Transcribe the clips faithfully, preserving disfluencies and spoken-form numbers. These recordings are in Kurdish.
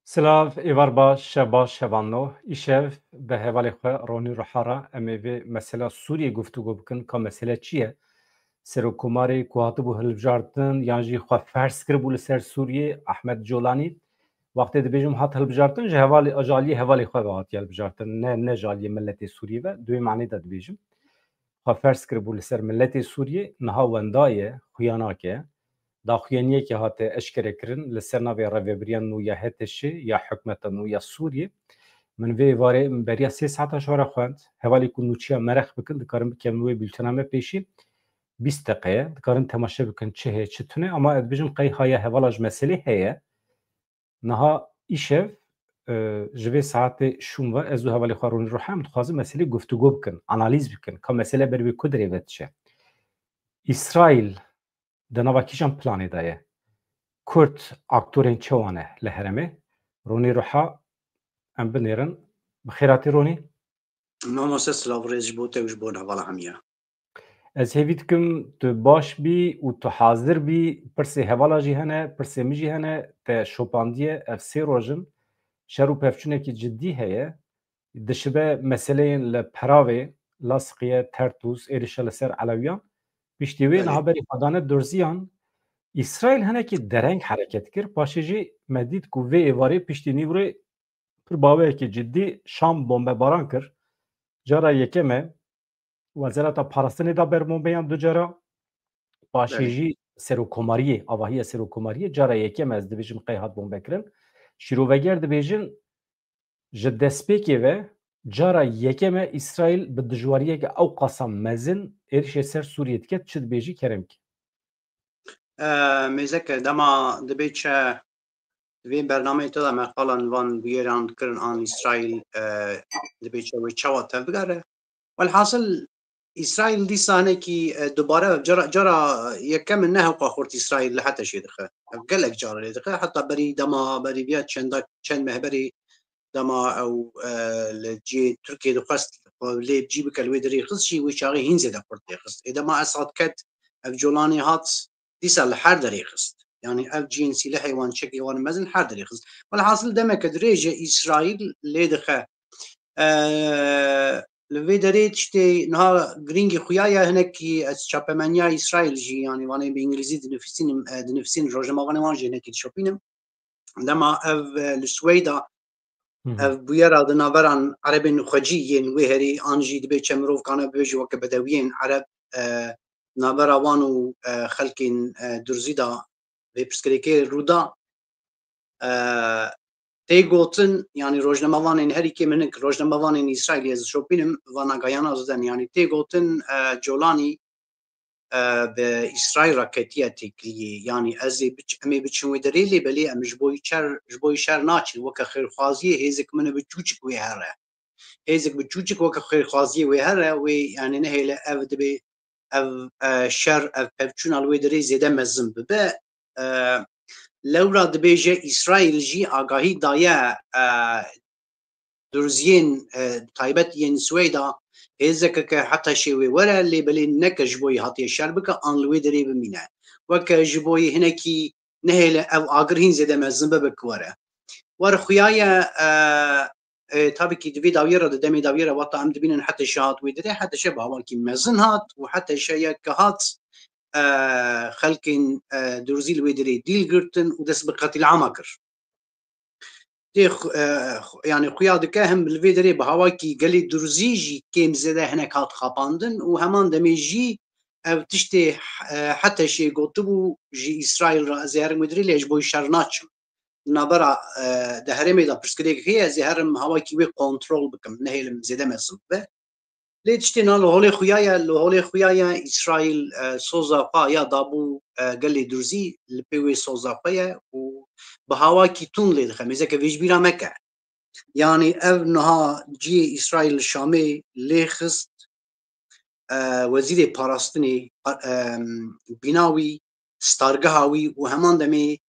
Silav, êvar baş, şev baş, şevan no. Îşev bi hevalê xwe Ronî Ruha re em ê vê mesela Sûriyê guftûgo bikin, ka mesele çi ye? Serokkomarê ku hatibû hilbijartin yan jî xwe ferz kiribû li ser Sûriyê, Ahmet Colanî, wextê dibêjim hat hilbijartin, ji hevalê, ji aliyê hevalê xwe ve hatiye hilbijartin, ne, ne ji aliyê miletê Sûriyê ve, di wê manê de dibêjim. Xwe ferz kiribû li ser miletê Sûriyê, niha wenda ye, xuya nake. Daxuyaniyekê hate eşkere kirin li ser navê rêvebiriya nû ya H T Ş ya hikûmeta nû ya Sûriyê. Min vê êvarê beriya sê saeta ji xwe re xwend. Hevalê ku nûçiya mereq bikin, dikarin bikevin wê bültena me pêşî. Bîst deqe ye. Dikarin temaşe bikin çi heye, çi tune. Ama ez dibêjim qey haya hevala ji meselê heye. Niha îşev, e, ji vê saetê şûn ve ez û hevalê xwe Ronî Ruha em dixwazin meselê guftûgo bikin, analîz bikin. Ka mesele ber wê ku derê ve diçe. Îsraîl di nava kîjan planê de ye? Kurd aktorên çawa ne li herêmê? Ronî Ruha em binêrin. Bi xêr hatî Ronî. Mamoste, silav û rêz ji bo te û ji bo hevala hemiya. Ez hêvî dikim tu baş bî û tu hazir bî. Pirsê hevala jî hene, pirsê min jî hene. Te şopandiye, ev sê roj in. Şer û pevçûnekî cidî heye. Dişibe meseleyên li Peravê, Lasiqiye, Tertûs, êrişa li ser Elewiyan. Piştî wê Belê. niha berî xwe dane Durziyan. Îsraîl hinekî dereng hereket kir. Paşê jî me dît ku vê êvarê piştî nîvrê pir baweyekî cidî Şam bombebaran kir. Cara yekem e, Wezareta Parastinê da ber bombeyan du cara. Paşê Belê. jî Serokkomariyê, avahiya Serokkomariyê cara yekem e, ez dibêjim qey hat bombekirin. Şîroveger dibêjin, ji destpêkê ve cara yekem e Îsraîl bi dijwariyeke ew qasa mezin êrişê ser Sûriyê dike, çi dibêjî kerem kî? E, mêzeke dema dibê çi di vê bernameyê te de me qala van bûyeran dikirin an Îsraîl, e, dibê çi wê çawa tevbigere. Welhasil Îsraîl dîsa hinekî, e, dubare cara, cara yekem e ne hewqa xurt Îsraîl li Heteşê dixe. Ev gelek cara lê dixe. Heta berî dema berî viya çenda, çend meh berî dema ew, e, li cihê Tirkiyê dixwest xwe lê bi cî bike, li wê derê xist jî, wê çaxê hîn zêde xurt lê xist. Ê dema Esad ket, ev Colanî hat, dîsa li her derê xist. Yanî ev cihên sîlehê wan, çekê wan mezin her derê xist. Welhasil demeke dirêj e Îsraîl lê dixe. E, li vê derê tiştê niha girîngî xuya ye, hinekî ez çapemeniya Îsraîl jî, yanî vanê bi îngilîzî dinivîsînim, e, dinivîsînim, rojnamevanê wan jî hinekî dişopînim. Dema ev, e, li Swêda Hı hı. ev bûyera di naveran Erebên xwecî yên wê herî an jî dibê çend mirov kane bibêje weke bedewiyên Ereb, e, navera wan û, e, xelkên, e, Durzî da vê pirsgirêkê rû da. E, tê gotin, yanî rojnamevanên herî kêm hinek rojnamevanên Îsraîlî ez dişopînim, van agahiyana ziden, yanî tê gotin, e, Colanî e, bi Îsraîl re ketiye têkiliyê. Yanî ez ê biç-, em ê biçin wê derê lê belê em ji bo yî çer, ji bo yî şer naçin. Weke xêrxwaziyê hêzik min bi çûçik wê here. Hêzik bi çûçik weke xêrxwaziyê wê here, wê, yanî nehêle ev dibê ev, e, şer, ev pevçûna li wê derê zêde mezin bibe. E, lewra dibêje Îsraîl jî agahî daye, e, Durziyên, e, taybet yên Swêda, hêzeke ke heta şê wê were, lê belê neke ji bo yî hatiye şer bike, an li wê derê bimîne. Weke ji bo yî hinekî nehêle ev agir hîn zêde mezin bibe ku were. Wer xuya ye, e, e, tabî kî di vê dawiyê re, di demê dawiyê re, wexta em dibînin Heteşe hat wê derê, Heteşe bi hawakî mezin hat û Heteşe ye ke hat, e, xelkên, e, Durzî li wê derê dîl girtin û dest bi qetîlama kir. Tê xu-, e, xu-, yanî xuya dike him li vê derê bi hawakî gelê Durzî jî kêm zêde hinek hat xapandin û heman demê jî ev tiştê, e, Heteşê gotibû ji Îsraîl re, ez ê herim wê derê lê ji bo şer naçim. Di navbera, e, di herêmê de pirsgirêk heye, ez ê herim hawakî wê kontrol bikim, nehêlim zêde mezin bibe. Lê tiştê na li holê xuya ye, li holê xuya ye, Îsraîl, e, soza xwe ya dabû, e, gelê Durzî, li pê wê soza xwe ye û bi hawakî tund lê dixe. Mêzeke vê ji bîra meke. Yanî ev niha cihê Îsraîl li Şamê lê xist, e, wezîrê parastinê, e, bîna wî, stargeha wî û heman demê,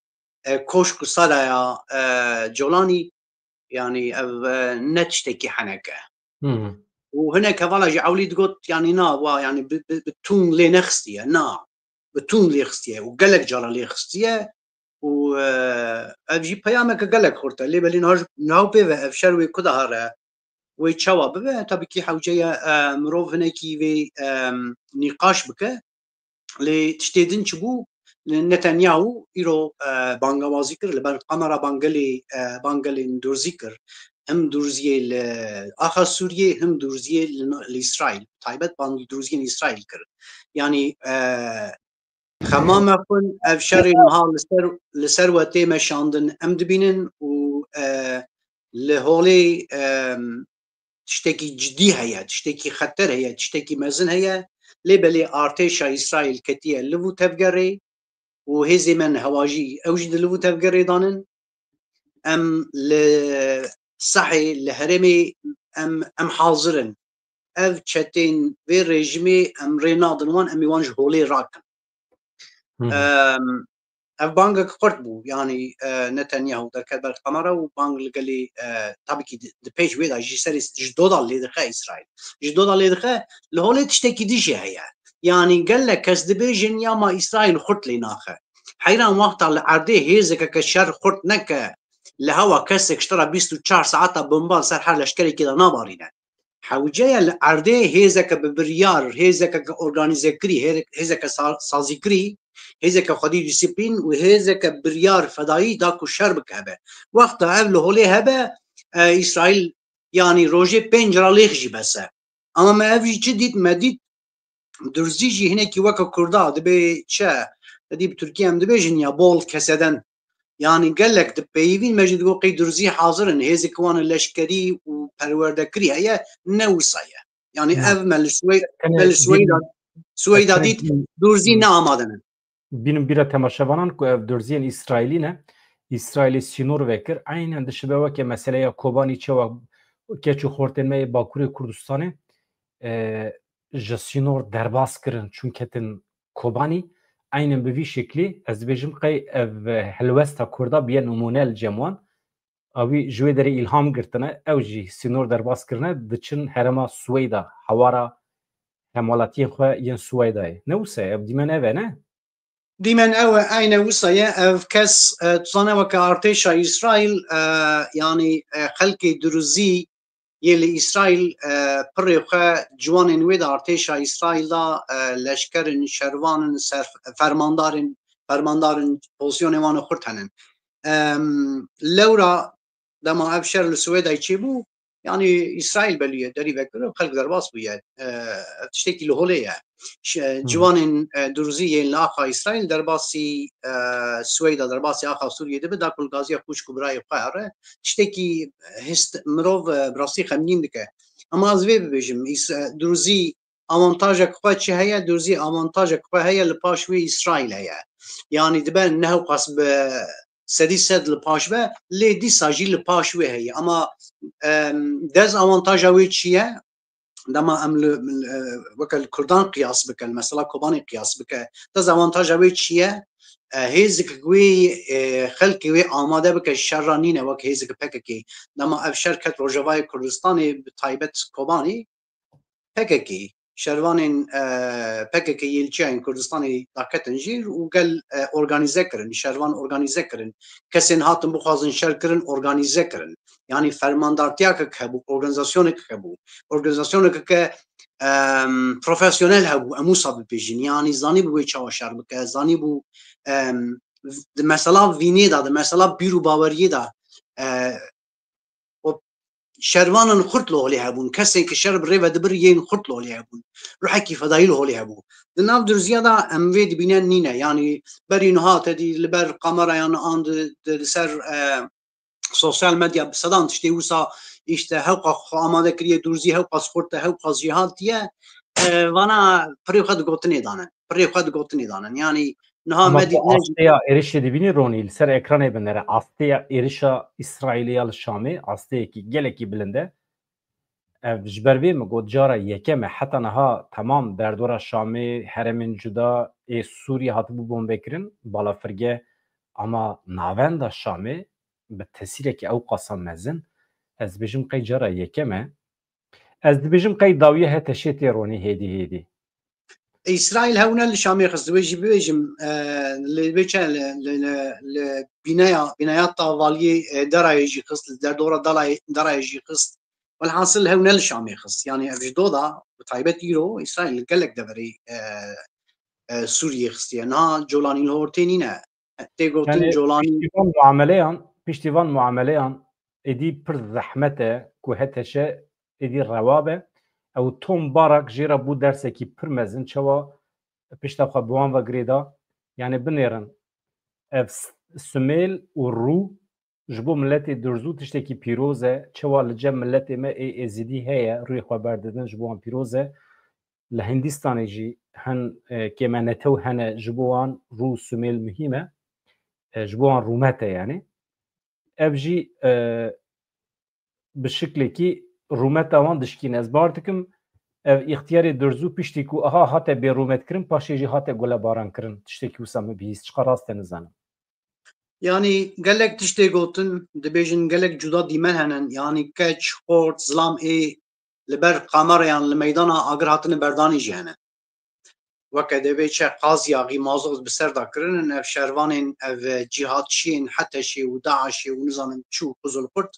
e, koşk û salaya, e, Colanî, yanî ev, e, ne tiştekî henek e. Hı hı. Û hinek hevala jî ewlî digot, yanî na, wa, yanî bi, bi, bi tûn lê nexistiye, na, bi tûn lê xistiye û gelek cara lê xistiye. û, e, ev jî peyameke gelek xurt e. Lê belê niha ji, niha pê ve ev şer wê ku de here, wê çawa bibe? Tabî kî hewce ye, e, mirov hinekî vê, e, nîqaş bike. Lê tiştê din çi bû? Netanyahu îro, e, bangewazî kir, li ber kamera bangelê, e, bangelên durzî kir. Him durziyê li axa Sûriyê, him durziyê li, li Îsraîl. Taybet bang durziyên Îsraîl kir. Yanî, e, xema me xwin ev şerê niha li ser, li ser we tê meşandin em dibînin û, e, li holê, e, tiştekî cidî heye, tiştekî xeter heye, tiştekî mezin heye. Lê belê artêşa Îsraîl ketiye liv û tevgerê û hêzê me nehewa jî ew jî di liv û tevgerê danin. Em li sehê, li herêmê em, em hazir in. Ev çetên vê rejîmê em rê nadin wan, em ê wan ji holê rakin. Hı hı. Em, ev bangek xurt bû, yanî, e, Netanyahu derket ber kamera û bang li gelê, e, tabî kî di, di pêş wê de jî serê ji doda lê dixe Îsraîl. Ji doda lê dixe, li holê tiştekî din jî heye. Yanî gelek kes dibêjin ya ma Îsraîl xurt lê naxe. Heyran wexta li erdê hêzekeke şer xurt neke, li hewa kesek ji te re bîst û çar saeta bomba li ser her leşkerekî de nabarîne. Hewce ye li erdê hêzeke bi biryar, hêzeke ke organîzekirî, hê-, hêzeke sa-, sazîkirî, hêzeke xwedî dîsîplîn û hêzeke biryar fedayî da ku şer bike hebe. Wexta ev li holê hebe, e, Îsraîl, yanî rojê pênc ralêx jî bes e. Ama me ev jî çi dît? Me dît durzî jî hinekî weke Kurda dibê çi? Te dî bi Tirkî em dibêjin ya bol keseden. Yanî gelek dipeyivîn, me jî digot qey durzî hazir in. Hêzek wan leşkerî û perwerdekirî heye, ne wisa ye. Yanî Na. ev me li Swê-, Tenê me li Swêda, bîn-, Swêda tenê dît, bîn-, durzî bîn-, ne amade ne. Bînin bîra temaşevanan ku ev durziyên Îsraîlî ne. Îsraîlê sînor vekir. Eynen dişibe weke meseleya Kobanî çawa keç û xortên me yê Bakurê Kurdistanê, e, ji sînor derbas kirin, çûn ketin Kobanî. Eynen bi vî şeklî ez dibêjim qey ev helwesta Kurda biye nimûne li cem wan. A wî ji wê derê îlham girtine, ew jî sînor derbas kirine, diçin herêma Swêda, hewara hemwelatiyên xwe yên Swêdayê. Ne wisa ye, ev dîmen ev e, ne? Dîmen ew e, eyne wisa ye. Ev kes, e, tu zane weke artêşa Îsraîl, e, yanî, e, xelkê Duruzî yê li Îsraîl, e, pirê xwe ciwanên wê de artêşa Îsraîl de, e, leşker in, şervan in, ser-, fermandar in, fermandar in, pozisyonê wan ê xurt henin. Em, lewra dema ev şer li Swêdayê çêbû, yanî Îsraîl belûye, derî vekir û xelk derbas bûye. E, ev tiştekî li holê ye. Ş-, e, Hı. ciwanên, e, Duruzî yên li axa Îsraîl derbasî, e, Swêda, derbasî axa Sûriyê dibe, da ku li gaziya xwişk û birayê xwe here. Tiştekî hist, mirov, e, bi rastî xemgîn dike. Ama ez vê bibêjim, Îs-, e, Duruzî avantajek xwe çi heye? Duruzî avantajek xwe heye li paş wê Îsraîl heye. Yanî dibe ne hewqas bi sedî sed li paş be, lê dîsa jî li paş wê heye. Ama, em, dezavantaja wê çi ye? Dema em li, li, weke li Kurdan qiyas bike, li mesela Kobanê qiyas bike, dezavantaja wê çi ye? E, hêzik wê, e, xelkê wê amade bike şer re nîne wek hêzik P K K. Dema ev şer ket Rojavayê Kurdistanê, bi taybet Kobanê, P K K, şervanên, e, P K K yê li çiyayên Kurdistanê daketin jîr û gel, e, organîze kirin, şervan organîze kirin. Kesên hatin bixwazin şer kirin, organîze kirin. Yanî fermandartiyakek hebû, organîzasyonekek hebû. Organîzasyonekek, em, profesyonel hebû, em wisa bibêjin. Yanî zanîbû wê çawa şer bike, zanîbû, em, di mesela vînê de, di mesela bîr û baweriyê de, e, û şervanan xurt li holê hebûn. Kesên ki şer bi rê ve dibir yên xurt li holê hebûn. Ruhekî fedayî li holê hebû. Di nav Durziya de em vê dibîne nîne. Yanî berî niha te dî li ber kamerayan an di, di, li ser, e, sosyal medya bi sedan tiştê wisa işte hewqas xwe amade kiriye Durzî, hewqas xurt e, hewqas jêhatî ye. E, vana pirê xwe di gotinê danin. Pirê xwe di gotinê danin. Yanî niha Ama me dît tu ne asteya êrişê dibînî Ronî, li ser ekranê binere. Asteya êrişa Îsraîlê ya li Şamê, asteyekî gelekî bilind e. Ev ji ber vê min got cara yekem e. Heta niha temam derdora Şamê, herêmên cuda ê Sûriyê hatibû bombekirin, balafirge, ama navenda Şamê bi tesîrekî ew qasa mezin, ez dibêjim qey cara yekem e. Ez dibêjim qey dawiya HTŞê tê Ronî hêdî hêdî. Îsraîl hewne li Şamê xist, wê jî bibêjim, e, li vê çe li, li, li, li bîneya, bîneya tavaliyê, e, derayê jî xist, li derdora dalayê, derayê jî xist. Welhasil hewne li Şamê xist. Yani ev ji doda, bi taybet îro, Îsraîl li gelek deverê, e, e, Sûriyê xistiye. Niha Colanî li hortê nîne. Tê gotin Yani Colanî piştî van muameleyan, piştî van muameleyan êdî pir zehmet e ku H T Ş êdî rewa be. Ew Tom Barak jê re bû dersekî pir mezin, çawa pişta xwe bi wan ve girêda. Yani binêrin, ev s-, simêl û rû ji bo miletê Durzû tiştekî pîroz e. Çawa li cem miletê me ê Êzidî heye, rûyê xwe berdidin, ji bo wan pîroz e. Li Hindistanê jî hin, e, kêmenetew hene, ji bo wan rû simêl muhîm e. E, ji bo wan rûmet e yani. Ev jî, e, bi şiklekî rûmeta wan dişkîne. Ez bar dikim, ev îxtiyarê Durzû piştî ku aha hate bêrûmetkirin, paşê jî hate gulebarankirin. Tiştekî wisa min bihîst. Çiqa rast e nizanim. Yani gelek tiştê gotin, dibêjin gelek cuda dîmen hene. Yani keç, xort, zilam ê li ber kamereyan li meydana agir hatine berdanî jî hene. Weke devê çe qaz yaxî mazot bi ser de kirinin, ev şervanên, ev cîhadçiyên Heteşê û DAIŞê û nizanim çi û Qizilkurt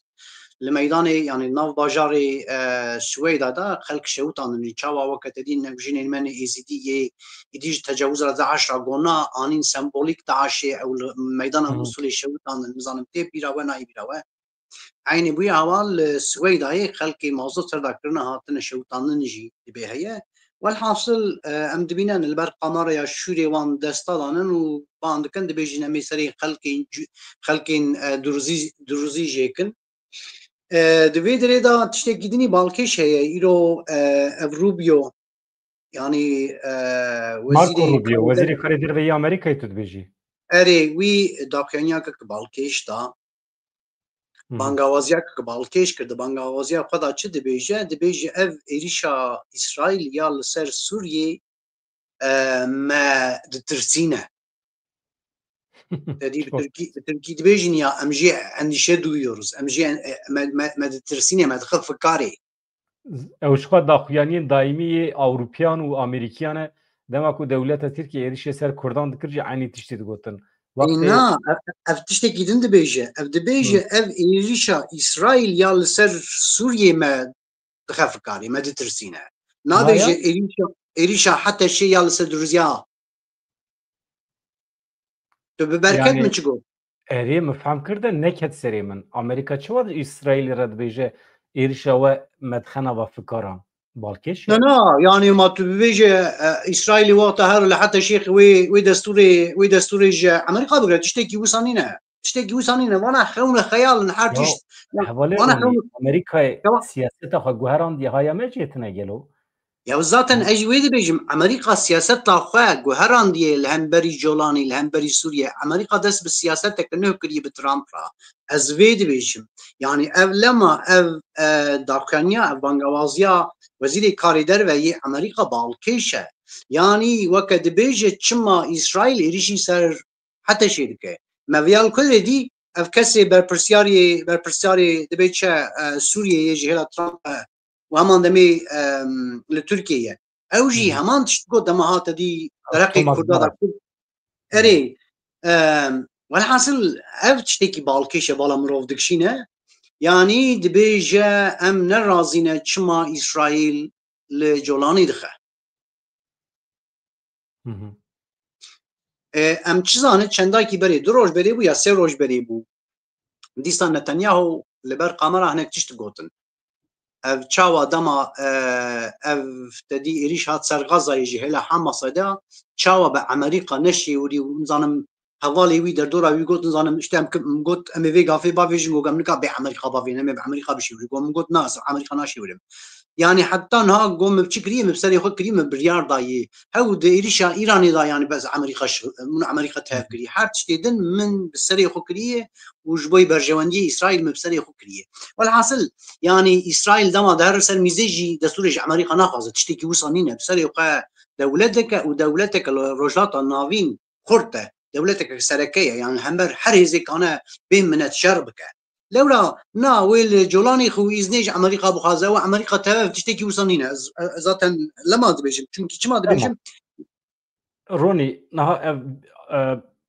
li meydanê, yani nav bajarê, e, Swêda de xelk şewitandin. Çawa weke te dîn ev jinên me nê Êzidî yê êdî ji tecawuz re DAIŞ re gona anîn sembolîk DAIŞê ew li meydana Hı. Mûsulê şewitandin, nizanim tê bîra we nayê bîra we. Eynî bûye hewa li Swêdayê xelkê mazot ser dakirina hatine şewitandin jî dibê heye. Welhasil, e, em dibînin li ber kamereya şûrê wan desta danin û ban dikin, dibêjin em ê serê xelkên cu-, xelkên, e, Durzî, Durzî jêkin. E, di vê derê de tiştekî dinî balkêş heye. Îro, e, ev Rubio, yani, e, Marco wezîrê Rubio, karê wezîrê der- karê derve yê Amerîkayê tu dibêjî? Erê, wî daxuyaniyeke balkêş da. Hı hı. Bangawaziyek balkêş kir, di bangawaziya xwe de çi dibêje? Dibêje ev êrîşa Îsraîl ya li ser Sûriyê, e, me ditirsîne. Te dî bi Çok. Tirkî, bi Tirkî dibêjin ya em jê endîşe duyuyoruz. Em jê en-, e, me, me, me ditirsîne, me dixe fikarê. Ew ji xwe daxuyaniyên daîmî yê Ewropiyan û Amerîkiyan e. Dema ku dewleta Tirkiyê êrişê ser Kurdan dikir jî eynî tiştî digotin. Ê, Wextê na, ev, ev tiştekî din dibêje. Ev dibêje, Hı. ev êrişa Îsraîl ya li ser Sûriyê me dixe fikarê, me ditirsîne. Nabêje Naya? êrişa, êrişa Heteşê ya li ser Durziya. Tu bi berket Yani, min çi got? Erê, min fehm kir de neket serê min. Amerîka çawa di Îsraîlê re dibêje êrişa we me dixe nava fikaran? Balkêş e. Na, na, yani ma tu bibêje, e, Îsraîlê wexta her li Heteşê wê, wê destûrê, wê destûrê ji Amerîka bigre, tiştekî wisa nîne. Tiştekî wisa nîne. Vana xewn e, xeyal in, her Ya, tişt. Ya, hevalê vana Ronî, xewn e. Amerîkayê Tamam. siyaseta xwe guherandiye haya me jê tine gelo? Ya zaten Hı. ez jî wê dibêjim, Amerîka siyaseta xwe guherandiye li hemberî Colanî, li hemberî Sûriye. Amerîka dest bi siyaseteke nû kiriye bi Trump re. Ez vê dibêjim. Yani ev lema, ev, e, daxuyaniya, ev bangawaziya Wezîrê Karê Derve yê Amerîka balkêş e. Yani weke dibêje çima Îsraîl êrişî ser Heteşê dike. Me viya li ku dî, ev kesê berpirsiyarê, berpirsiyarê dibê çi, e, Sûriyeyê ji hêla Trump e û heman demê, e, li Tirkiyeyê ye. Ew jî Hı hı. heman tişt got dema hate dî Ew dereqê Thomas Kurda da Barak. Kurd. Hı. Erê, e, welhasil ev tiştekî balkêş e, bala mirov dikişîne. Yanî dibêje em ne razî ne çima Îsraîl li Colanî dixe. Hı hı. E, em çi zanin, çendakî berê, du roj berê bû ya sê roj berê bû. Dîsa Netanyahu li ber kamera hinek tişt gotin. Ev çawa dema, e, ev tedî êrîş hat ser Gazayê jî hêla Hamasê de çawa bi Amerîka neşêwirî û nizanim hevalê wî derdora wî got, nizanim, işte em ki-, em got, em ê vê gafê bavêjin, got, em nika bê Amerîka bavêjin, em ê bi Amerîka bişêwirî. Got, min got, na, ez Amerîka naşêwirim. Yani heta niha got, min bi çi kiriye, min bi serê xwe kiriye, min biryar daye. Hew di êrişa Îranê da, yani bez Amerîka şi-, min Amerîka tev kiriye. Her tiştê din min bi serê xwe kiriye û ji bo berjewendiyê Îsraîl min bi serê xwe kiriye. Welhasil, yani Îsraîl dema dihere ser mîzê jî destûrê ji Amerîka naxwaze. Tiştekî wisa nîne. Bi serê xwe dewleteke û dewleteke li Rojhilata Navîn xurt e. Dewleteke sereke ye, yani hember her hêzê kane bê minet şer bike. Lewra na wê li Colanî xwe û îznê ji Amerîka bixwaze, ew Amerîka tev, tiştekî wisa nîne. Ez, ez zaten lema dibêjim. Çunkî çima Tamam. dibêjim? Ronî, niha ev, e,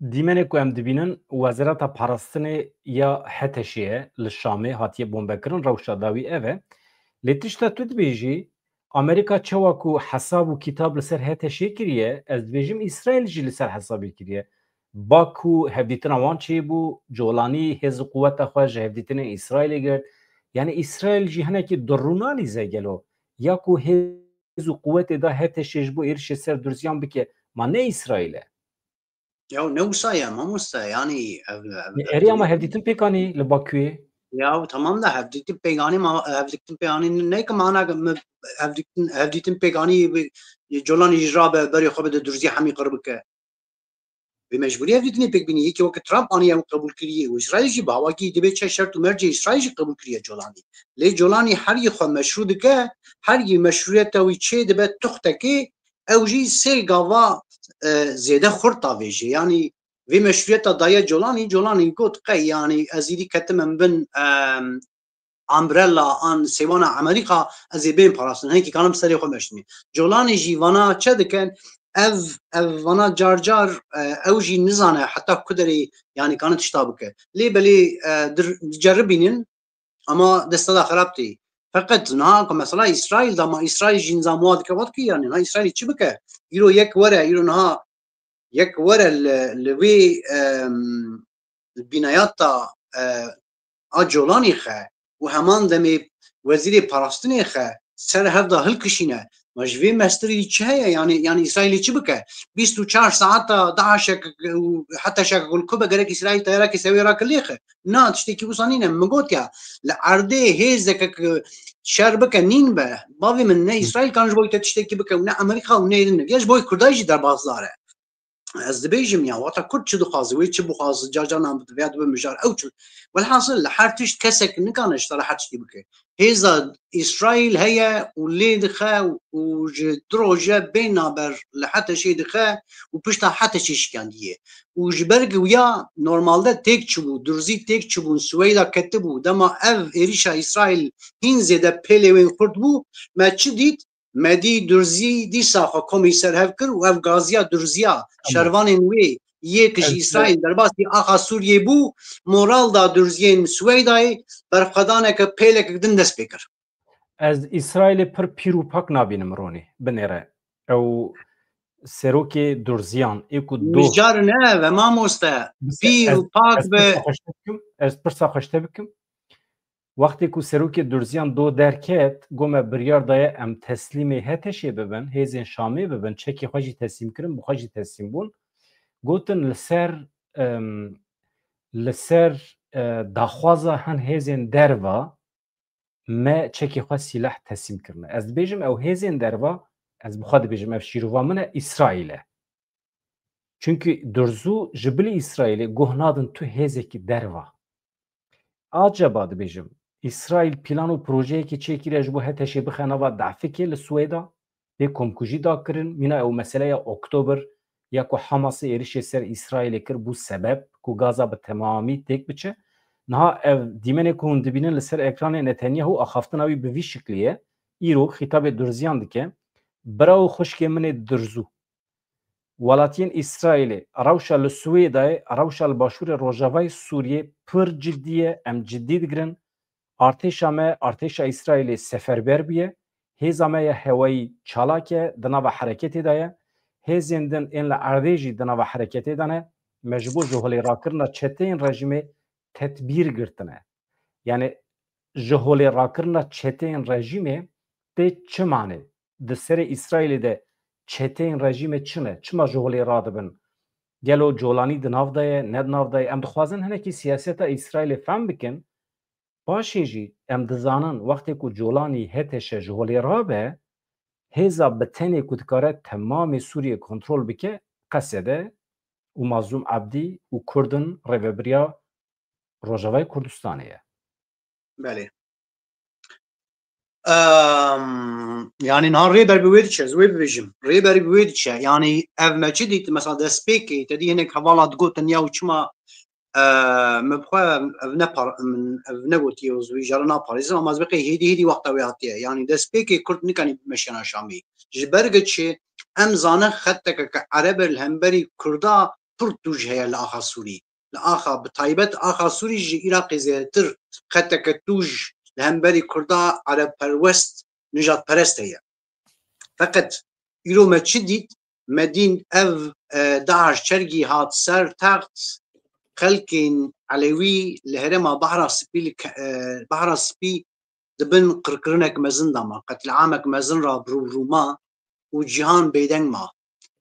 dîmenê ku em dibînin, Wezareta Parastinê ya HTŞ'ê ye, li Şamê hatiye bombekirin, rewşa dawî ev e. Lê tişta tu dibêjî, Amerîka çawa ku hesab û kitab li ser HTŞ'ê kiriye, ez dibêjim Îsraîl jî li ser hesabê kiriye. Baku hevdîtina wan çêbû, Colanî hêz û quweta xwe ji hevdîtinên Îsraîlê girt. Yani Îsraîl jî hinekî dirûnalîze gelo. Ya ku hêz û quwetê da HTŞ'ê ji bo êrişê ser Durziyan bike, ma ne Îsraîl e? Ya ne wisa ye mamoste, yani ev, ev, Erê ama hevdîtin pêk anî li Bakuyê. Ya tamam da hevdîtin pêk anî, ma hevdîtin pêk anî ne ki mana me hevdîtin, hevdîtin pêk anî, Colanî jî rabe berê xwe bide Durzî hemî qir bike. Bi mecbûrî hevdîtinê pêk bînî, yekî weke Trump aniye ew qebûl kiriye û Îsraîl jî bi awakî dibe çi şert û mercê Îsraîl jî qebûl kiriye Colanî. Lê Colanî her yê xwe meşrû dike, her yê meşrûyeta wî çê dibe tuxtekê, ew jî sêl gava, e, zêde xurt davêje. Yanî vê meşrûyeta daye Colanî, Colanî got qey, yanî ez îdî ketim em bin, em, umbrella an sêwana Amerîka, ez ê bên parastin. Hinekî kanim serê xwe meştinî. Colanî jî vana çi dikin? Ev, ev vana car car, e, ew jî nizane heta ku derê, yanî kanin tişta bike. Lê belê, e, dir-, diceribînin, ama desta da xerab tê. Feqet niha ku mesela Îsraîl da, ma Îsraîl jî nizam wa dike, wat ki yanî niha Îsraîl çi bike? Îro yek were, îro niha yek were li, li wê, em, binayata, e, a Colanî xe û heman demê wezîrê parastinê xe ser hev da hilkişîne. Ma ji vê mestirî çi heye? Yanî, yanî Îsraîlê çi bike? Bîst û çar saeta DAIŞek û HTŞek ku li ku be, gerek Îsraîl teyarekê sewê rake lêxe. Na, tiştekî wisa nîne. Min got ya, li erdê hêzeke ku şer bike nîn be. Bavê min, ne Îsraîl kan ji bo te tiştekî bike û ne Amerîka û ne êdin. Ya ji bo Kurda jî derbasdar e. Ez dibêjim ya, wata Kurd çi dixwaze, wê çi bixwaze, car car nan vêya dibe mijar, ew çi. Welhasil li her tişt kesek nikane ji te re her tiştî bike. Hêza Îsraîl heye û lê dixe û ji du roje bê naber li HTŞ'ê dixe û pişta HTŞ'ê şikandiye. Û ji ber ku ya normalde têk çibû, Durzî têk çibûn, Swêda ketibû, dema ev êrişa Îsraîl hîn zêde pêlê wê xurt bû, me çi dît? Me dî Durzî dîsa xwe komî ser hev kir û ev gaziya Durziya, şervanên wê yê ku ji Îsraîl derbasî axa Sûriyê bû, moral da Durziyên Swêdayê, berxwedaneke pêlekek din dest pê kir. Ez Îsraîlê pir pîr û pak nabînim Ronî, binêre. Ew serokê Durziyan, ê ku doh Mijar ne ve mamoste, pîr û pak be. Ez pirsa xwe ji te bikim. Wextê ku serokê Durziyan doh derket, got me biryar daye em teslîmê HTŞ'ê bibin, hêzên Şamê bibin, çekê xwe jî teslîm kirin, bi xwe jî teslîm bûn. Gotin li ser, em, li ser, e, daxwaza hin hêzên derva me çekê xwe sîleh teslîm kirine. Ez dibêjim ew hêzên derva, ez bi xwe dibêjim ev şîrova min e, Îsraîl e. Çunkî Durzû ji bilî Îsraîlê guh nadin tu hêzekî derva. Acaba dibêjim, Îsraîl plan û projeyekê çêkiriye ji bo HTŞ'ê bixe nava DAIŞ'ê li Swêda, pê komkujî da kirin, mîna ew meseleya Oktober ya ku Hamasê êrişê ser Îsraîlê kir bû sebeb ku Gaza bi temamî têk biçe. Niha ev dîmenê ku hûn dibînin li ser ekranê Netanyahu axaftina wî bi vî şiklî ye. Îro xîtabê Durziyan dike, Bira û xwişkê min ê Durzû. Welatiyên Îsraîlê rewşa li Swêdayê, rewşa li başûrê rojavayê Sûriyê pir cidî ye, em cidî digirin. Artêşa me, artêşa Îsraîlê seferber bûye. Hêza me ya hewayî çalak e, di nava hereketê de ye. Hêzên din ên li erdê jî di nava hereketê de ne. Me ji bo ji holê rakirina çeteyên rejîmê tedbîr girtine. Yani ji holê rakirina çeteyên rejîmê tê çi mane? Di serê Îsraîlê de çeteyên rejîmê çi ne? Çima ji holê radibin? Gelo Colanî di nav de ye, ne di nav de ye? Em dixwazin hinekî siyaseta Îsraîlê fehm bikin. Paşê jî em dizanin wextê ku Colanî HTŞ ji holê rabe, hêza bi tenê ku dikare temamê Sûriyê kontrol bike, Qesede û Mazlûm Ebdî û Kurd in, rêvebiriya Rojavayê Kurdistanê ye. Belê. Em, yani niha Rêber bi wê diçe, ez wê bibêjim. Rêber bi wê diçe. Yani ev me çi dît? Mesela destpêkê, te dî hinek hevala digotin ya û çima, e, me bi xwe ev, ev ne par-, min ev negotiye û ez wî jara naparêzim, ama ez bê qey hêdî hêdî wexta wê hatiye. Yani destpêkê Kurd nikanî bimeşiyana Şamê. Ji ber çi? Em zanin xeteke ke erebe li hemberî kurda pir tûj heye li axa Sûrî. Li axa, bi taybet axa Sûrî ji Iraqê zêdetir xeteke tûj li hemberî kurda erebperwest, nijadperest heye. Feqet îro me çi dît? Me dîn ev, e, DAIŞ çergî hat ser text, xelkên Elewî li herêma Behra Spî, li ke-, e, Behra Spî di bin qirkirinek mezin de ma, qetliamek mezin re bi rû bi rû ma û cîhan bêdeng ma.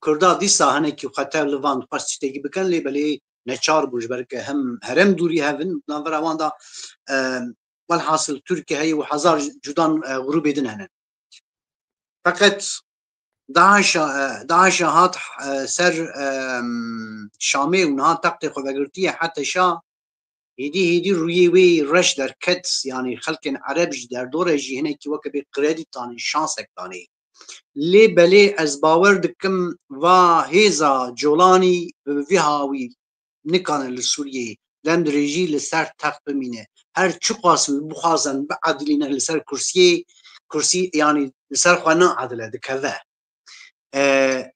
Kurda dîsa hinekî xwe tev li van dixwest tiştekî bikin, lê belê neçar bûn, ji ber ke hem herêm dûrî hev in, navbera wan de, e, welhasil Tirkiye heye û hezar cudan, e, grûbê din hene. Feqet DAIŞ, e, DAIŞ hat, e, ser, e, Şamê û niha textê xwe vegirtiye, hete şa hêdî hêdî rûyê wê reş derket, yanî xelkên ereb jî derdor e jî hinekî weke bê kredî tanê, şansek tanê. Lê belê ez bawer dikim va hêza Colanî bi vî hawî nikane li Sûriyeyê dem dirêjî li ser text bimîne. Her çiqas bixwazin biedilîne li ser kursiyê, kursî, yanî li ser xwe naedile, dikeve. E,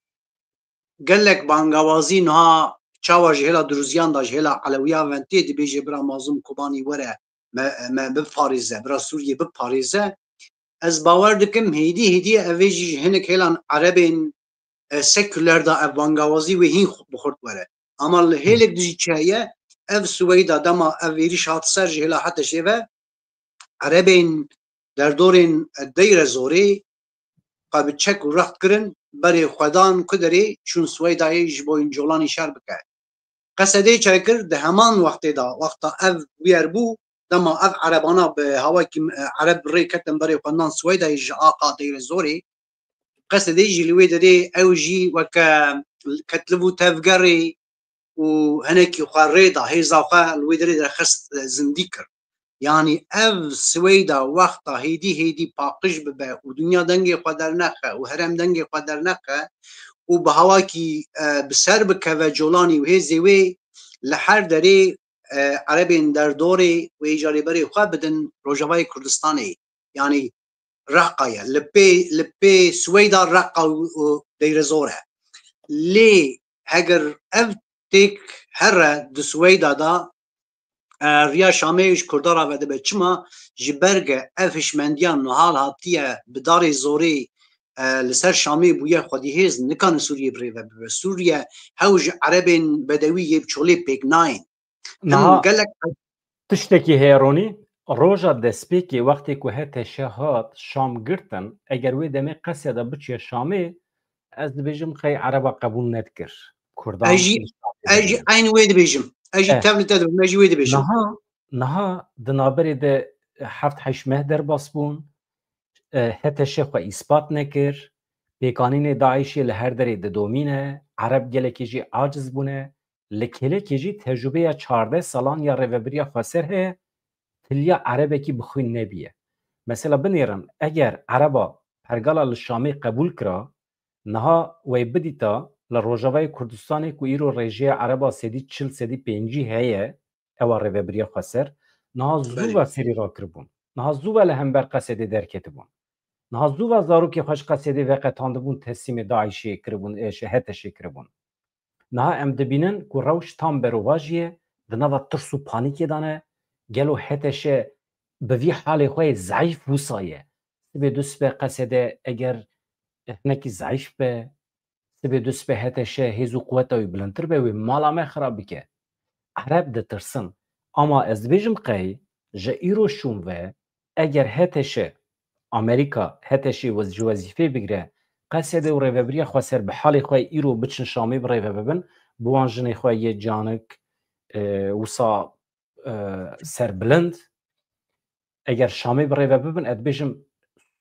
gelek bangawazî niha çawa ji hêla Duruziyan de, ji hêla Elewiyan ve tê, dibêje bira Mazlûm Kobanî were me, me biparêze, bira Sûriyê biparêze. Ez bawer dikim hêdî hêdî ev ê jî ji hinek hêlan erebên, e, sekuler de ev bangawazî wê hîn xu-, bi xurt were. Ama li hêlek dijî çi heye, ev Swêda dema ev êrîş hat ser ji hêla Heteşê ve, erebên derdorên Deyre Zorê xwe bi çek û rext kirin, berê xwe dan ku derê çûn Swêdayê ji bo Colanî şer bike. Qesedê çekir di heman wextê de, wexta ev bûyer bû, dema ev erebana bi hawakî, e, ereb rê ketin berê xwe nan Swêdayê ji axa Deyre Zorê, Qesedê jî li wê derê ew jî weke ketliv û tevgerê û hinekî xwe rê da, hêza xwe li wê derê derxist, e, zindî kir. Yanî ev Swêda wexta hêdî hêdî paqij bibe û dinya dengê xwe dernexe û herêm dengê xwe dernexe û bi hawakî, e, bi ser bikeve Colanî û hêzê wê li her derê, e, erebên derdorê wê îcarê berê xwe bidin Rojavayê Kurdistanê. Yanî Reqa ye. Li pê, li pê Swêda, Reqa û, û Deyre Zor e. Lê heger ev têk here di Swêda de, e, riya Şamê ji Kurda re vedibe. Çima? Ji ber ke ev hişmendiya niha hatiye bi darê zorê, e, li ser Şamê bûye xwedî hêz, nikane Sûriyê bi rê ve bibe. Sûriye hew ji erebên bedewî yê bi çolê pêk nayên. Niha gelek tiştekî heye Ronî, roja destpêkê wextê ku H T Ş hat Şam girtin, eger wê demê Qesede biçiye Şamê, ez dibêjim qey Ereba qebûl nedikir. Kurdan Ez jî, ez jî eyn wê dibêjim. Ez jî Eh. tev li te dibim, ez jî wê dibêjim. Niha, niha di navberê de heft heşt meh derbas bûn. E, H T Ş xwe îspat nekir. Pêkanînê DAIŞê li her derê didomîne. Ereb gelekî jî aciz bûne. Li kêlekê jî tecrûbeya çardeh salan ya Rêvebiriya Xweser heye, tiliya erebekî bi xwîn nebîye. Mesela binêrin, eger ereba pergala li Şamê qebûl kira, niha wey bidîta li Rojavayê Kurdistanê ku îro rêjeya ereba sedî çil, sedî pêncî heye, ewa Rêvebiriya Xweser, niha zû Belê. ve serî rakiribûn. Niha zû ve li hember Qesedê derketibûn. Niha zû ve zarokê xwe ji Qesedê veqetandibûn, teslîmê DAIŞê kiribûn, ê, ji H T Şê kiribûn. Niha em dibînin ku rewş tam berovajî ye, di nava tirs û panîkê de ne. Gelo H T Ş bi vî halê xwe yê zeîf wisa ye? Sibê du sibe Qesede eger hinekî zeîf be, sibê du sibe H T Ş hêz û quweta wî bilindtir be, wê mala me xirab bike. Ereb ditirsin. Ama ez dibêjim qey ji îro şûn ve eger H T Ş, Amerîka H T Şê wez-, ji wezîfê bigire, Qesede û Rêvebiriya Xweser bi halê xwe îro biçin Şamê bi rêve bibin, bi wan jinê xwe yê canik, e, wisa, e, serbilind, eger Şamê bi rêve bibin, ez dibêjim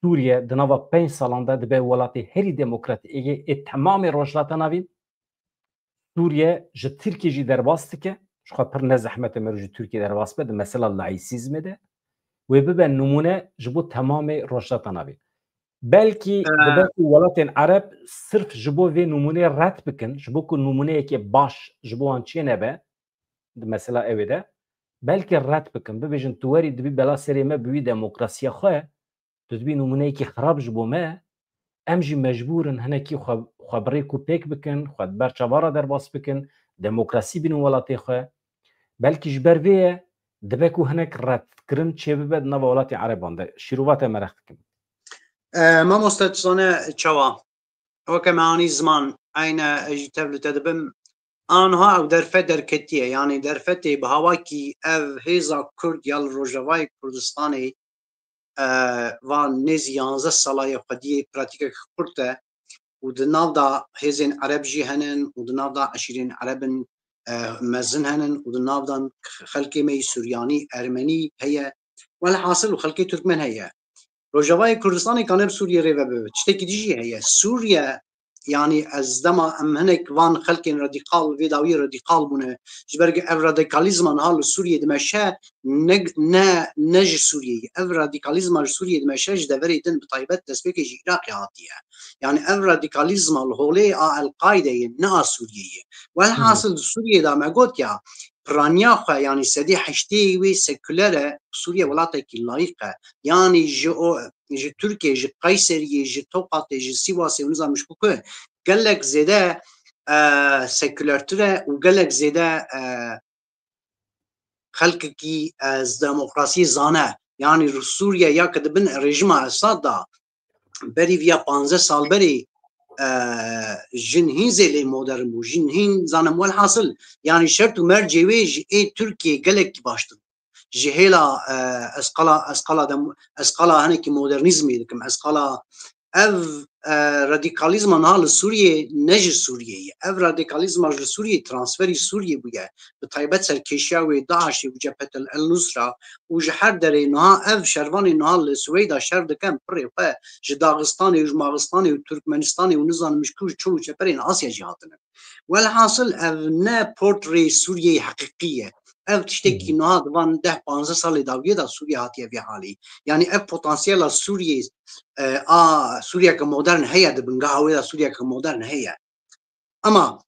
Sûriye di nava pênc salan de dibe welatê herî demokratîk ê, ê temamê Rojhilata Navîn. Sûriye ji Tirkiyê jî derbas dike. Ji xwe pir ne zehmet e meriv ji Tirkiyê derbas be di mesela laîsîzmê de. Wê bibe nimûne ji bo temamê Rojhilata Navîn. Belkî Ee. dibe ku welatên Ereb sirf ji bo vê nimûneyê red bikin, ji bo ku nimûneyekê baş ji bo wan çênebe, di mesela ew ê de, belkî red bikin, bibêjin tu werî dibî bela serê me bi wî demokrasiya xwe, tu dibî nimûneyekî xirab ji bo me, em jî mecbûr in hinekî xwe, xwe bi rêk û pêk bikin, xwe di ber çava re derbas bikin, demokrasî bînin welatê xwe. Belkî ji ber vê ye, dibe ku hinek redkirin çêbibe di nava welatê Ereban de. Şîrova te meraq dikim. E, mamoste, tu zane çawa? Weke me anî ziman, eyne ez jî tev li te dibim. Anha ew derfet derketiye, yanî derfetê bi hawakî ev hêza Kurd ya li Rojavayê Kurdistanê, e, van nêzî yanzdeh sala ye xwediyê pratîkek xurt e û di nav da hêzên Ereb jî henin û di nav da eşîrên Ereb in, e, mezin henin û di nav da xelkê me yî Suryanî, Ermenî heye. Welhasil û xelkê Türkmen heye. Rojavayê Kurdistanê kane bi Sûriyê rê ve bibe. Tiştekî dijî heye. Sûriye, yanî ez dema em hinek van xelkên radîkal, vê dawiyê radîkal bûne, ji ber ku ev radîkalîzma niha li Sûriyê dimeşe, ne, ne, ne ji Sûriyeyê. Ev radîkalîzma ji Sûriyê dimeşe, ji deverê din, bi taybet destpêkê ji Iraqê hatiye. Yanî ev radîkalîzma li holê a El-Qaîdeyê, ne a Sûriyeyê. Welhasil di Sûriyê de me got ya, piraniya xwe, yanî sedî heştê wê sekuler e, Sûriye welatekî layîq e. Yanî ji o, ji Tirkiyê, ji Qeyseriyê, ji Toqatê, ji Sîwasê û nizam ji ku ku gelek zêde, e, sekulertir e û gelek zêde, e, xelkekî, e, demokrasiyê zane. Yanî Sûriye ya ki di bin rejîma Esad de berî viya panzdeh sal berê, e, jin hîn zêlê modern bû, jin hîn zanim welhasil. Yanî şert û mercê wê ji ê Tirkiyê gelekî baştir bû. Ji hêla, e, esqala, esqala dem-, esqala hinekî modernîzmê dikim, esqala ev, e, radîkalîzma niha li Sûriyê ne ji Sûriyê ye. Ev radîkalîzma ji Sûriyê, transferî Sûriyê bûye. Bi taybet serkêşiya wê DAIŞê û Cephet El Nusra û ji her derê niha ev şervanê niha li Swêda şer dikin, pirê xwe ji Daxistanê û ji Maxistanê û Turkmenistanê û nizanim ji ku çûn û çeperên Asya jî hatine. Welhasil ev ne portrê Sûriyeyê heqîqî ye. Ev tiştekî niha di van deh panzdeh salê dawiyê de Sûriye hatiye vê halî. Yanî ev potansiyela Sûriyê, e, a Sûriyeke modern heye, di bingeha wê de Sûriyeke modern heye. Ama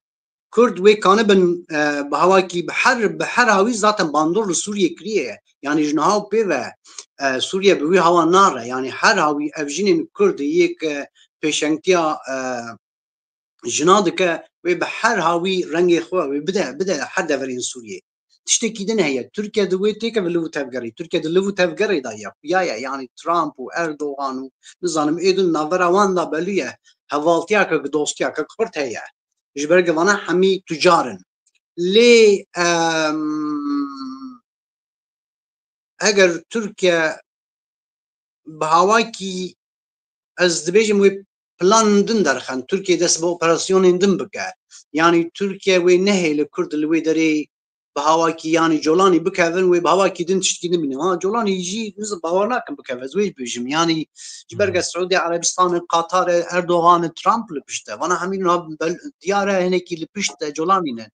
Kurd wê kanibin, e, bi hawakî bi her, bi her hawî zaten bandor li Sûriyê kiriye. Yanî ji niha û pê ve, e, Sûriye bi wî hawa nare. Yanî her hawî ev jinên Kurd yek, e, pêşengtiya, e, jina dike, wê bi her hawî rengê xwe wê bide, bide her deverên Sûriyê. Tiştekî din heye. Tirkiye di wê têkeve liv û tevgerê. Tirkiye di liv û tevgerê de ye. Xuya ye. Yanî Trump û Erdogan û nizanim êdin navbera wan de belû ye. Hevaltiyakek, dostiyakek xurt heye. Ji ber ku vana hemî tucar in. Lê, em, eger Tirkiye bi hawakî, ez dibêjim, wê plan din derxin, Tirkiye dest bi operasyonên din bike. Yanî Tirkiye wê nehêle Kurd li wê derê bi hawakî, yanî Colanî bikevin, wê bi hawakî din tiştkî din bîne. Ha, Colanî jî niz-, bawer nakim bikeve, ez wê jî bêjim. Yanî ji ber Hmm. ke Siûdî Erebistan e, Qatar e, Erdogan e, Trump li pişt e. Vana hemî niha bel-, diyar e, hinekî li pişt e, Colanî ne.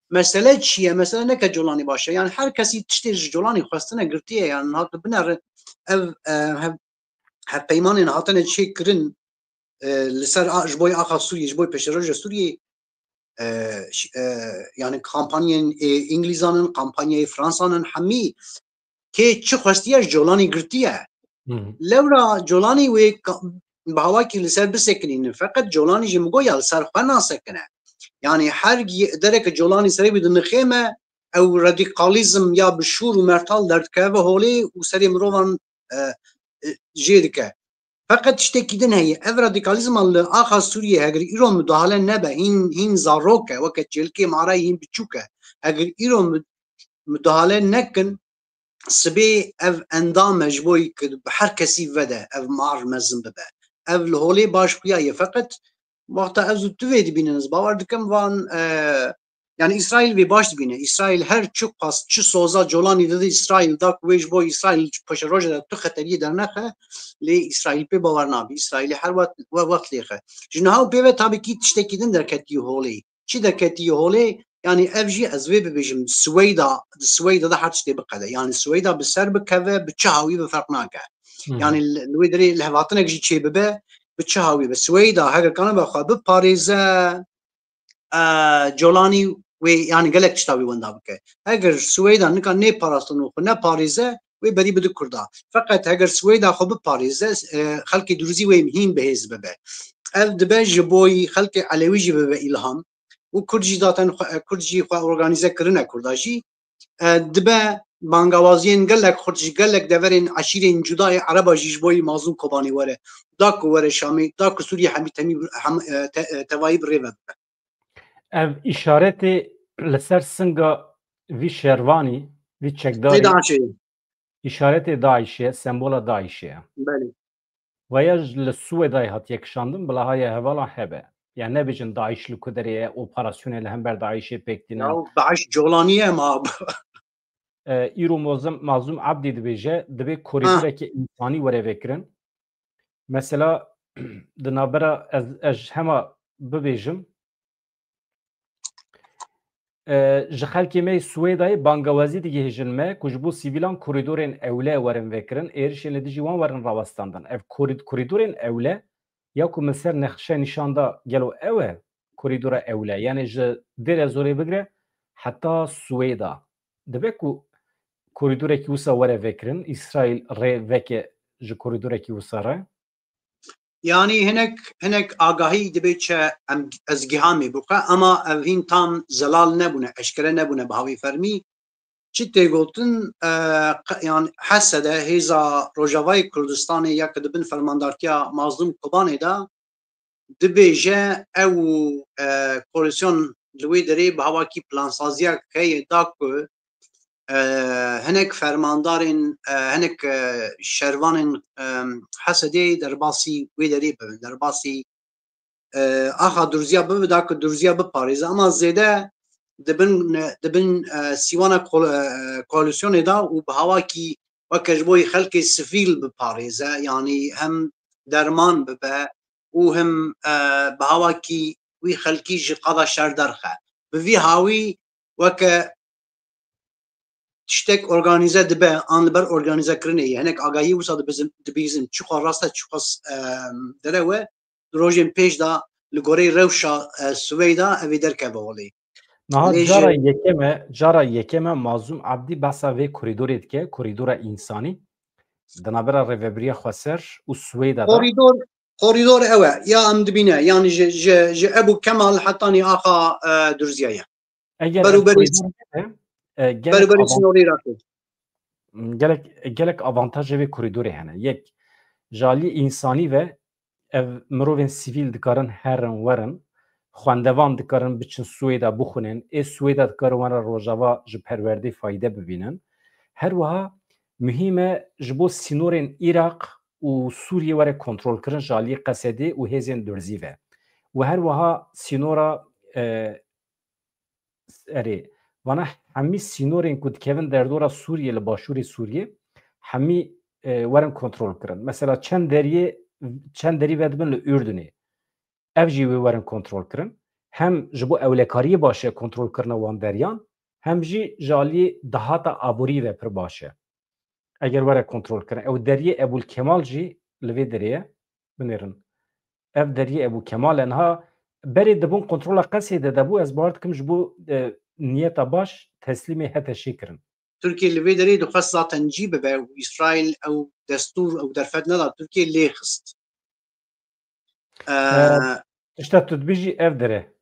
Mesele çi ye? Mesele neke Colanî baş e. Yanî her kesî tiştê ji Colanî xwestine girtiye. Yanî niha tu binere ev, e, hev-, hevpeymanên hatine çêkirin, e, li ser a-, ji bo axa Sûriyê, ji bo pêşeroja Sûriyê, e, ş-, e, yanî kampanyên, e, Îngilîzan in, kampanyayê Fransan in, hemî kê çi xwestiye ji Colanî girtiye. Hı hı. Lewra Colanî wê ka-, bi hawakî li ser bisekinîne. Feqet Colanî ji min got ya li ser xwe nasekine. Yanî her gi-, dereke Colanî serê wî dinixême, ew radîkalîzm ya bi şûr û mertal derdikeve holê û serê mirovan, e, e, jê dike. Feqet tiştekî din heye. Ev radîkalîzma li axa Sûriyê heger îro mudahale nebe, hîn, hîn zarok e, weke çêlikê marayê hîn biçûk e. Heger îro mud-, mudahale nekin, sibê ev endam e ji bo ku bi her kesî vede, ev mar mezin bibe. Ev li holê baş xuya ye. Feqet wexta ez û tu vê dibînin, ez bawer dikim van, e, yanî Îsraîl vê baş dibîne. Îsraîl her çi qas, çi soza Colanî dide Îsraîl da ku wê ji bo Îsraîl paşeroja de tu xeteriyê dernexe, lê Îsraîl pê bawer nabe. Îsraîlê her wext, we-, wext lêxe. Ji niha û pê ve tabî kî tiştekî din derketiye holê. Çi derketiye holê? Yanî ev jî ez vê bibêjim, Swêda, di Swêda de her tiştê biqede. Yanî Swêda bi ser bikeve, bi çi hawî bi ferq nake. Hmm. Yanî li, li wê derê lihevhatinek jî çêbibe, bi çi hawî be. Swêda heger kanibe xwe biparêze, e, Colanî wê, yanî gelek tişta wî wenda bike. Heger Swêda nika nêparastin û xwe neparêze, wê berî bide Kurda. Feqet heger Swêda xwe biparêze, e, xelkê Duruzî wê hîn bihêz bibe. ev dibe ji bo xelkê Elewî jî bibe îlham. Û Kurd jî zaten xwe, Kurd jî xwe organîze kirine Kurda jî. E, dibe bangawaziyên gelek Kurd ji gelek deverên eşîrên cuda yê Ereba jî ji bo Mazlûm Kobanê were. Da ku were Şamê, da ku Sûriyê hemî temî, hem, e, te, e, tevayî bi rê ve bibe. Ev îşaretê li ser singa vî şervanî, vî çekdarî, Vê DAIŞê. Îşaretê DAIŞê, sembola DAIŞê ye. Belê. Vaya ji li Swêdayê hatiye kişandin, bila haya hevalan hebe. Yani nebêjin DAIŞ li ku derê ye, operasyonê li hember DAIŞê pêk tîne. Ya DAIŞ colaniye ma. E, îro Mazlûm, Mazlûm Abdî dibêje, divê korîdorekî însanî were vekirin. Mesela di navbera ez, ez hema bibêjim, e, ji xelkê me yê Swêdayê bangawazî digihêjin me ku ji bo sivîlan korîdorên ewle werin vekirin, êrişên li dijî wan werin rawestandin. Ev korî-, korîdorên ewle ya ku min ser nexşe nîşan da, gelo ew e korîdora ewle? Yani ji Dêrezorê bigire heta Swêda. Dibe ku korîdorekî wisa were vekirin, Îsraîl rê veke ji korîdorekî wisa re? Yanî hinek, hinek agahî dibe çi em, ez gihamê bixwe, ama ev hîn tam zelal nebûne, eşkere nebûne bi hawî fermî. Çi tê gotin, e, qe-, yan Hesede hêza Rojavayê Kurdistanê ya ki di bin fermandartiya Mazlûm Kobanê de dibêje ew û, e, koalîsyon li wê derê bi hawakî plansaziya heye da ku, e, hinek fermandarên, e, hinek, e, şervanên, e, Hesedê derbasî wê derê bibin, derbasî, e, axa Durziya bibe, da ku Durziya biparêze. Ama zêde dibin, dibin, e, sîwana kol-, e, koalîsyonê de û bi hawakî weke ji bo xelkê sivîl biparêze, yanî hem derman bibe û hem, e, bi hawakî wî xelkî ji qada şer derxe. Bi vî hawî weke tiştek organîze dibe, an li ber organîze kirinê ye. Hinek agahî wisa dibizin, dibîzin. Çiqas rast e, çiqas, e, derew e, di rojên pêş de li goreyê rewşa, e, Swêda ev ê derkeve holê. Niha Lê cara ji- yekem e, cara yekem e Mazlûm Abdî behsa vê korîdorê dike, korîdora însanî. Di navbera Rêvebiriya Xweser û Swêda de. Korîdor, korîdor ew e. Ya em dibîne, yanî ji, ji, ji Ebû Kemal hetanî axa, e, Durziya ye. Eger Berûberî- ev korîdor nebe, e, gelek Berûberî avan- sînorê Iraqê. gelek, gelek avantajê vê korîdorê hene. Yek, ji aliyê însanî ve ev mirovên sivîl dikarin herin werin, xwendevan dikarin biçin Swêda bixwînin, ê Swêda dikarin werin Rojava ji perwerdê fayde bibînin. Her wiha muhîm e ji bo sînorên Iraq û Sûriyê were kontrolkirin ji aliyê Qesedê û hêzên Durzî ve. Û her wiha sînora, e, erê, vana hemî sînorên ku dikevin derdora Sûriyê, li başûrê Sûriyê, hemî, e, werin kontrol kirin. Mesela çend deriyê, çend derî vedibin li Urdunê. Ev jî wê werin kontrol kirin. Hem ji bo ewlekariyê baş e kontrol kirina wan deriyan, hem jî ji aliyê dahata aborî ve pir baş e. Eger were kontrol kirin. Ew deriyê Ebûl Kemal jî li vê derê ye. Binêrin. Ev deriyê Ebû Kemal e. Niha berê dibûn kontrola Qesedê de bû. Ez bawer dikim ji bo, e, niyeta baş teslîmê HTŞê kirin. Tirkiye li vê derê dixwest zaten cî bibe û Îsraîl ew destûr, ew derfet neda Tirkiye lê xist. E, E, tişta tu dibêjî ev der e.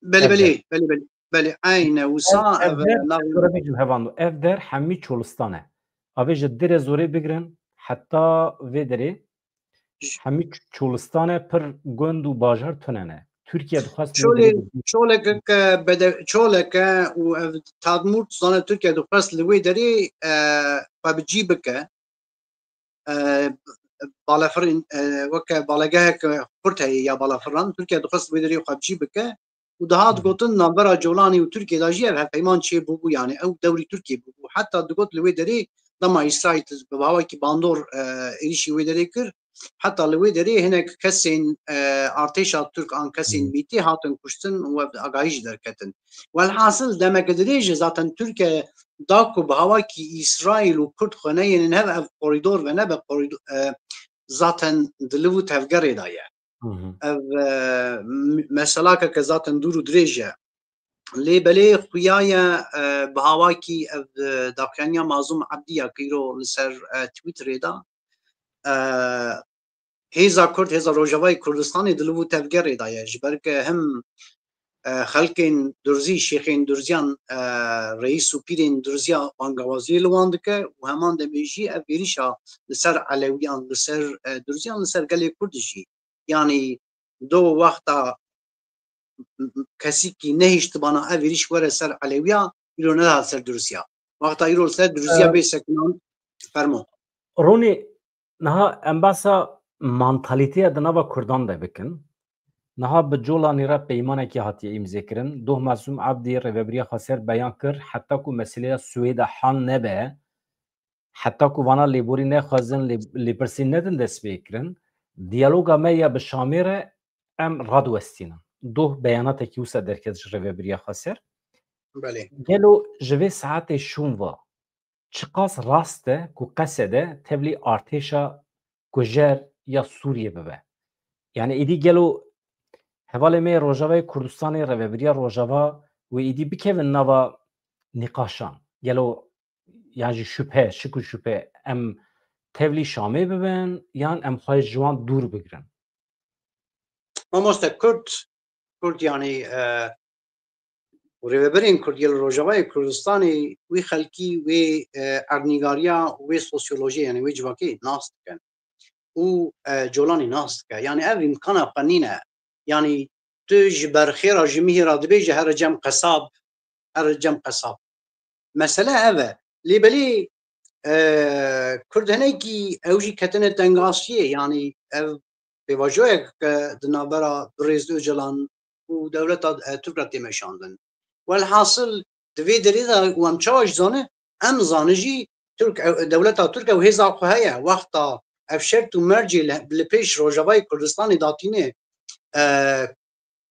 Belê, ev belê, der. Belê, belê. Belê, eyne wisa ev, ev, ev der, nav- ez bêjim hevando. Ev der hemî çolistan e. Avê ji Dêrezorê bigirin heta vê derê hemî ç-, çolistan e, pir gund û bajar tune ne. Tirkiye dixwest li wê Çolê, derê bigire. Çoleke ke bede-, Çoleke û ev Tadmurt zane Tirkiye dixwest li wê derê, e, xwe bi cî bike. E, balafirên, e, weke balegeheke xurt heye ya balafiran. Tirkiye dixwest wê derê xwe bi cî bike û dihat Hı hı. gotin navbera Colanî û Tirkiye de jî ev hevpeyman çêbûbû, yani ew dewrî Tirkiye bûbû. Heta digot li wê derê dema Îsraîl bi bawekî bandor, e, êrîşî wê derê kir, heta li wê derê hinek kesên, e, artêşa Tirk an kesên Hı hı. mîtî hatin kuştin û ev agahî jî derketin. Welhasil demeke dirêj e zaten Tirkiye da ku bi hawakî Îsraîl û Kurd xwe neyênin hev ev korîdor ve nebe korîdor, e, zaten di liv û tevgerê de ye. Hı hı. Ev, e, m-, meselakeke zaten dûr û dirêj e. Lê belê xuya ye, e, bi hawakî ev, e, daxuyaniya Mazlûm Ebdî ya ku îro li ser, e, Twitterê de, e, hêza Kurd, hêza Rojavayê Kurdistanê di liv û tevgerê de ye. Ji ber ke him e, xelkên Durzî, şêxên Durziyan, e, reîs û pîrên Durziya bangewaziyê li wan dike û heman demê jî ev êrîşa li ser Elewiyan, li ser, e, Durziyan, li ser gelê Kurd jî. Yanî do wexta kesikî nehiştibana ev êrîş were ser Elewiya, îro nehat ser Durziya. Wexta îro li ser Durziya bê sekinan, fermo. Ronî, niha em behsa mantalîteya di nava Kurdan de bikin. Niha bi Colanî re peymanekî hatiye îmzêkirin. Doh Mesûm Ebdî, rêvebiriya Xweser, beyan kir, heta ku meseleya Swêda hal nebe, heta ku vana lêborî nexwazin, lê, lêpirsî nedin destpêkirin, diyaloga me ya bi Şamê re em radiwestînin. Doh beyanatekî wisa derket ji rêvebiriya Xweser. Belê. Gelo ji vê saetê şûn ve çiqas rast e ku Qesede tevlî artêşa kujer ya Sûriyê bibe? Yani êdî gelo hevalê me yê Rojavayê Kurdistanê, rêvebiriya Rojava wê êdî bikevin nava nîqaşan? Gelo yan jî şüphe, şik û şüphe, em tevlî Şamê bibin yan em xwe ji wan dûr bigirin? Mamoste, Kurd, Kurd, yanî, e, û rêvebirên Kurd yê li Rojavayê Kurdistanê wê xelkî, wê, e, erdnîgariya, wê sosyolojiyê, yanî wê civakê nas dikin û, e, Colanî nas dike. Yanî ev îmkana xwe nîne. Yanî tu ji Berxêra, ji Mihêra dibêje here cem qesab, here cem qesab. Mesele ev e. Lê belê, e, Kurd hinekî ew jî ketine tengasiyê, yanî ev pêvajoyek ke di navbera birêz Ocalan û dewleta, e, Tirk re tê meşandin. Welhasil di vê derê de û em çawa jî zane, em zane jî Tirk, ew, dewleta Tirk ew hêza xwe heye. Wexta ev şert û mercê li, li pêş Rojavayê Kurdistanê datîne, e,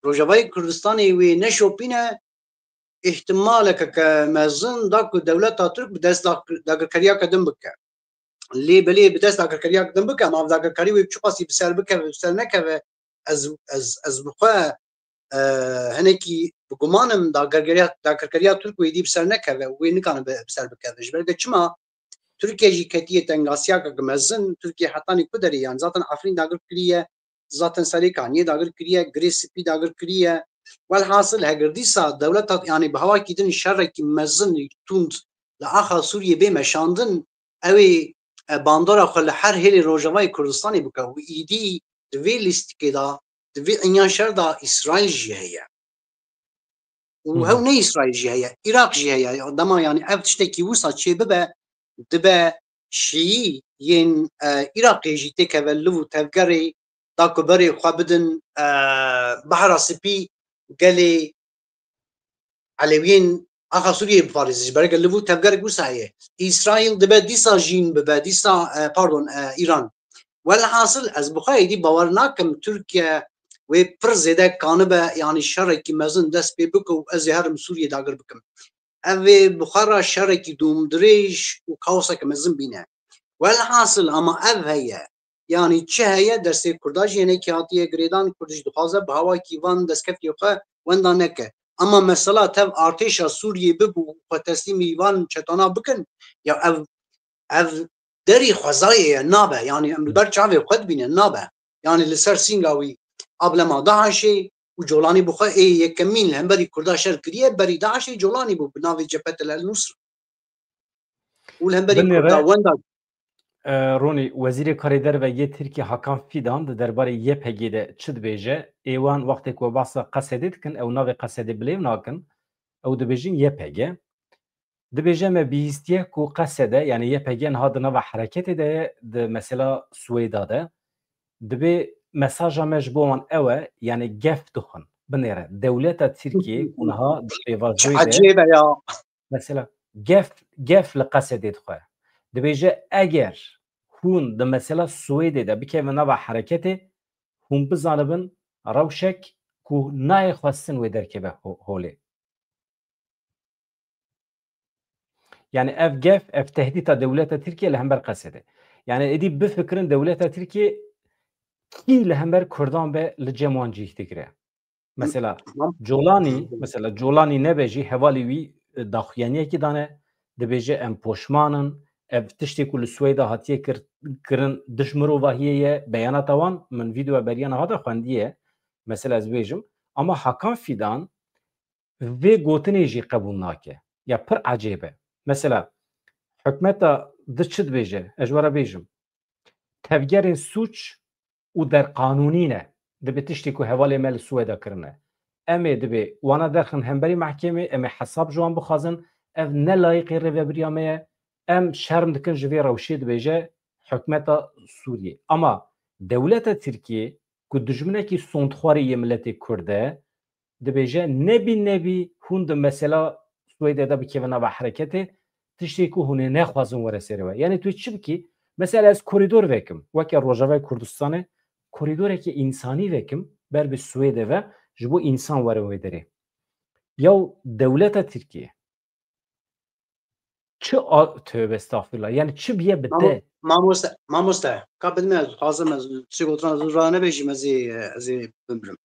Rojavayê Kurdistanê wê neşopîne, îhtimaleke mezin da ku dewleta Tirk bi dest da-, dagirkeriyeke din bike. Lê belê bi dest dagirkeriyeke din bike, ama ev dagirkerî wê çiqasî bi ser bikeve, bi ser nekeve, ez, ez, ez bi xwe, e, hinekî bi guman im dagirkeriya, dagirkeriya Tirk wê dî bi ser nekeve, wê nikane bi, bi ser bikeve. Ji ber ke çima? Tirkiye jî ketiye tengasiyakek mezin, Tirkiye hetanî ku derê, yani zaten Efrîn dagir kiriye, zaten Serê Kaniyê dagir kiriye, Girê Spî dagir kiriye. Welhasil heger dîsa dewleta, yani bi hawakî din şerekî mezin tund li axa Sûriyê bê meşandin, ew ê, e, bandora xwe li her hêlê Rojavayê Kurdistanê bike û îdî di vê lîstikê de, di vê inya şer de Îsraîl jî heye. Û Hı hı. hew ne Îsraîl jî heye, Iraq jî heye. Dema, yani, ev tiştekî wisa çê bibe, dibe Şîî yên, e, Iraqê jî têkeve liv û tevgerê, da ku berê xwe bidin, e, Behra Spî, gelê Elewiyên axa Sûriyeyê biparêze. Ji ber ke liv û tevgerek wisa heye. Îsraîl dibe dîsa jîn bibe, dîsa, e, pardon, e, Îran. Welhasil ez bi xwe êdî bawer nakim Tirkiye wê pir zêde kanibe, yanî şerekî mezin dest pê bike û ez ê herim Sûriyê dagir bikim. Ev ê bi xwe re şerekî dûmdirêj û kaoseke mezin bîne. Welhasil, ama ev heye. Yanî çi heye, destê Kurda jî hinekî hatiye girêdan, Kurd jî dixwaze bi hawakî van destkeftiyê xwe wenda neke. Ama mesela tev artêşa Sûriyê bibû û xwe teslîmî van çetana bikin, ya ev, ev derî xwezayê ye, nabe. Yanî em li ber çavê xwe dibînin, nabe. Yanî li ser sînga wî ablema DAIŞê û Colanî bi xwe ê yekemîn li hemberî Kurda şer kiriye, berî DAIŞê Colanî bû bi navê Cephet El Nusra. Û li hemberî Binêre, Kurda wenda. e, Ronî, Wezîrê Karê Derve yê Tirkiyê Hakan Fidan di derbarê Y P G de çi dibêje? Ê wan wextê ku behsa Qesedê dikin, ew navê Qesedê bilêv nakin, ew dibêjin Y P G. Dibêje me bihîstiye ku Qesede, yani Y P G niha di nava hereketê de ye, di mesela Swêda de. Dibê mesaja me ji bo wan ew e, yani gef dixwin. Binêre, dewleta Tirkiyê ku niha di pêvajoyê de, Ecêb e ya. mesela gef, gef li Qesedê dixwe. Dibêje eger hûn di mesela Swêdê de bikevin nava hereketê, hûn bizanibin rewşek ku nayê xwestin wê derkeve ho-, holê. Yani ev gef, ev tehdîta dewleta Tirkiye li hember Qesedê. Yani êdî bifikirin dewleta Tirkiye kî li hember Kurdan be li cem wan cîh digire. Mesela Colanî, mesela Colanî nebe jî hevalî wî, e, daxuyaniyekî dane, dibêje em poşman in, Ev tiştê ku li Swêda hatiye kir, kirin diş mirovahiyê ye, beyanata wan min vîdeoya beriya niha de xwendiye. Mesela ez bêjim, ama Hakan Fîdan vê gotinê jî qebûl nake. Ya pir ecêb e. Mesela hikûmeta di çi dibêje? Ez ji we re bêjim. Tevgerên sûc û derqanûnî ne. Dibê tiştê ku hevalê me li Swêda kirine. Em ê dibê wana derxin hemberî mehkemê, em ê hesab ji wan bixwazin. Ev ne layîqê rêvebiriya me ye. Em şerm dikin ji vê rewşê, dibêje hikûmeta Sûriyê. Ama dewleta Tirkiyê ku dijminekî sondxwarê yê miletê Kurd e, dibêje nebî nebî hûn di mesela Swêdê de bikevin nava hereketê, tiştê ku hûn ê nexwazin were serê we. Yanî tu çi bikî? Mesela ez korîdor vekim, weke Rojavayê Kurdistanê, korîdorekî însanî vekim, ber bi Swêdê ve, ji bo însan werin wê derê. Yaw dewleta Tirkiyê çi a-, tövbe estağfirullah, yanî çi biye bi Mamo-, te? Mamoste, mamoste, ka bidime, ez dixwazim ez çi gotina zû ra nebêjim, ez ê, ez ê bimrim.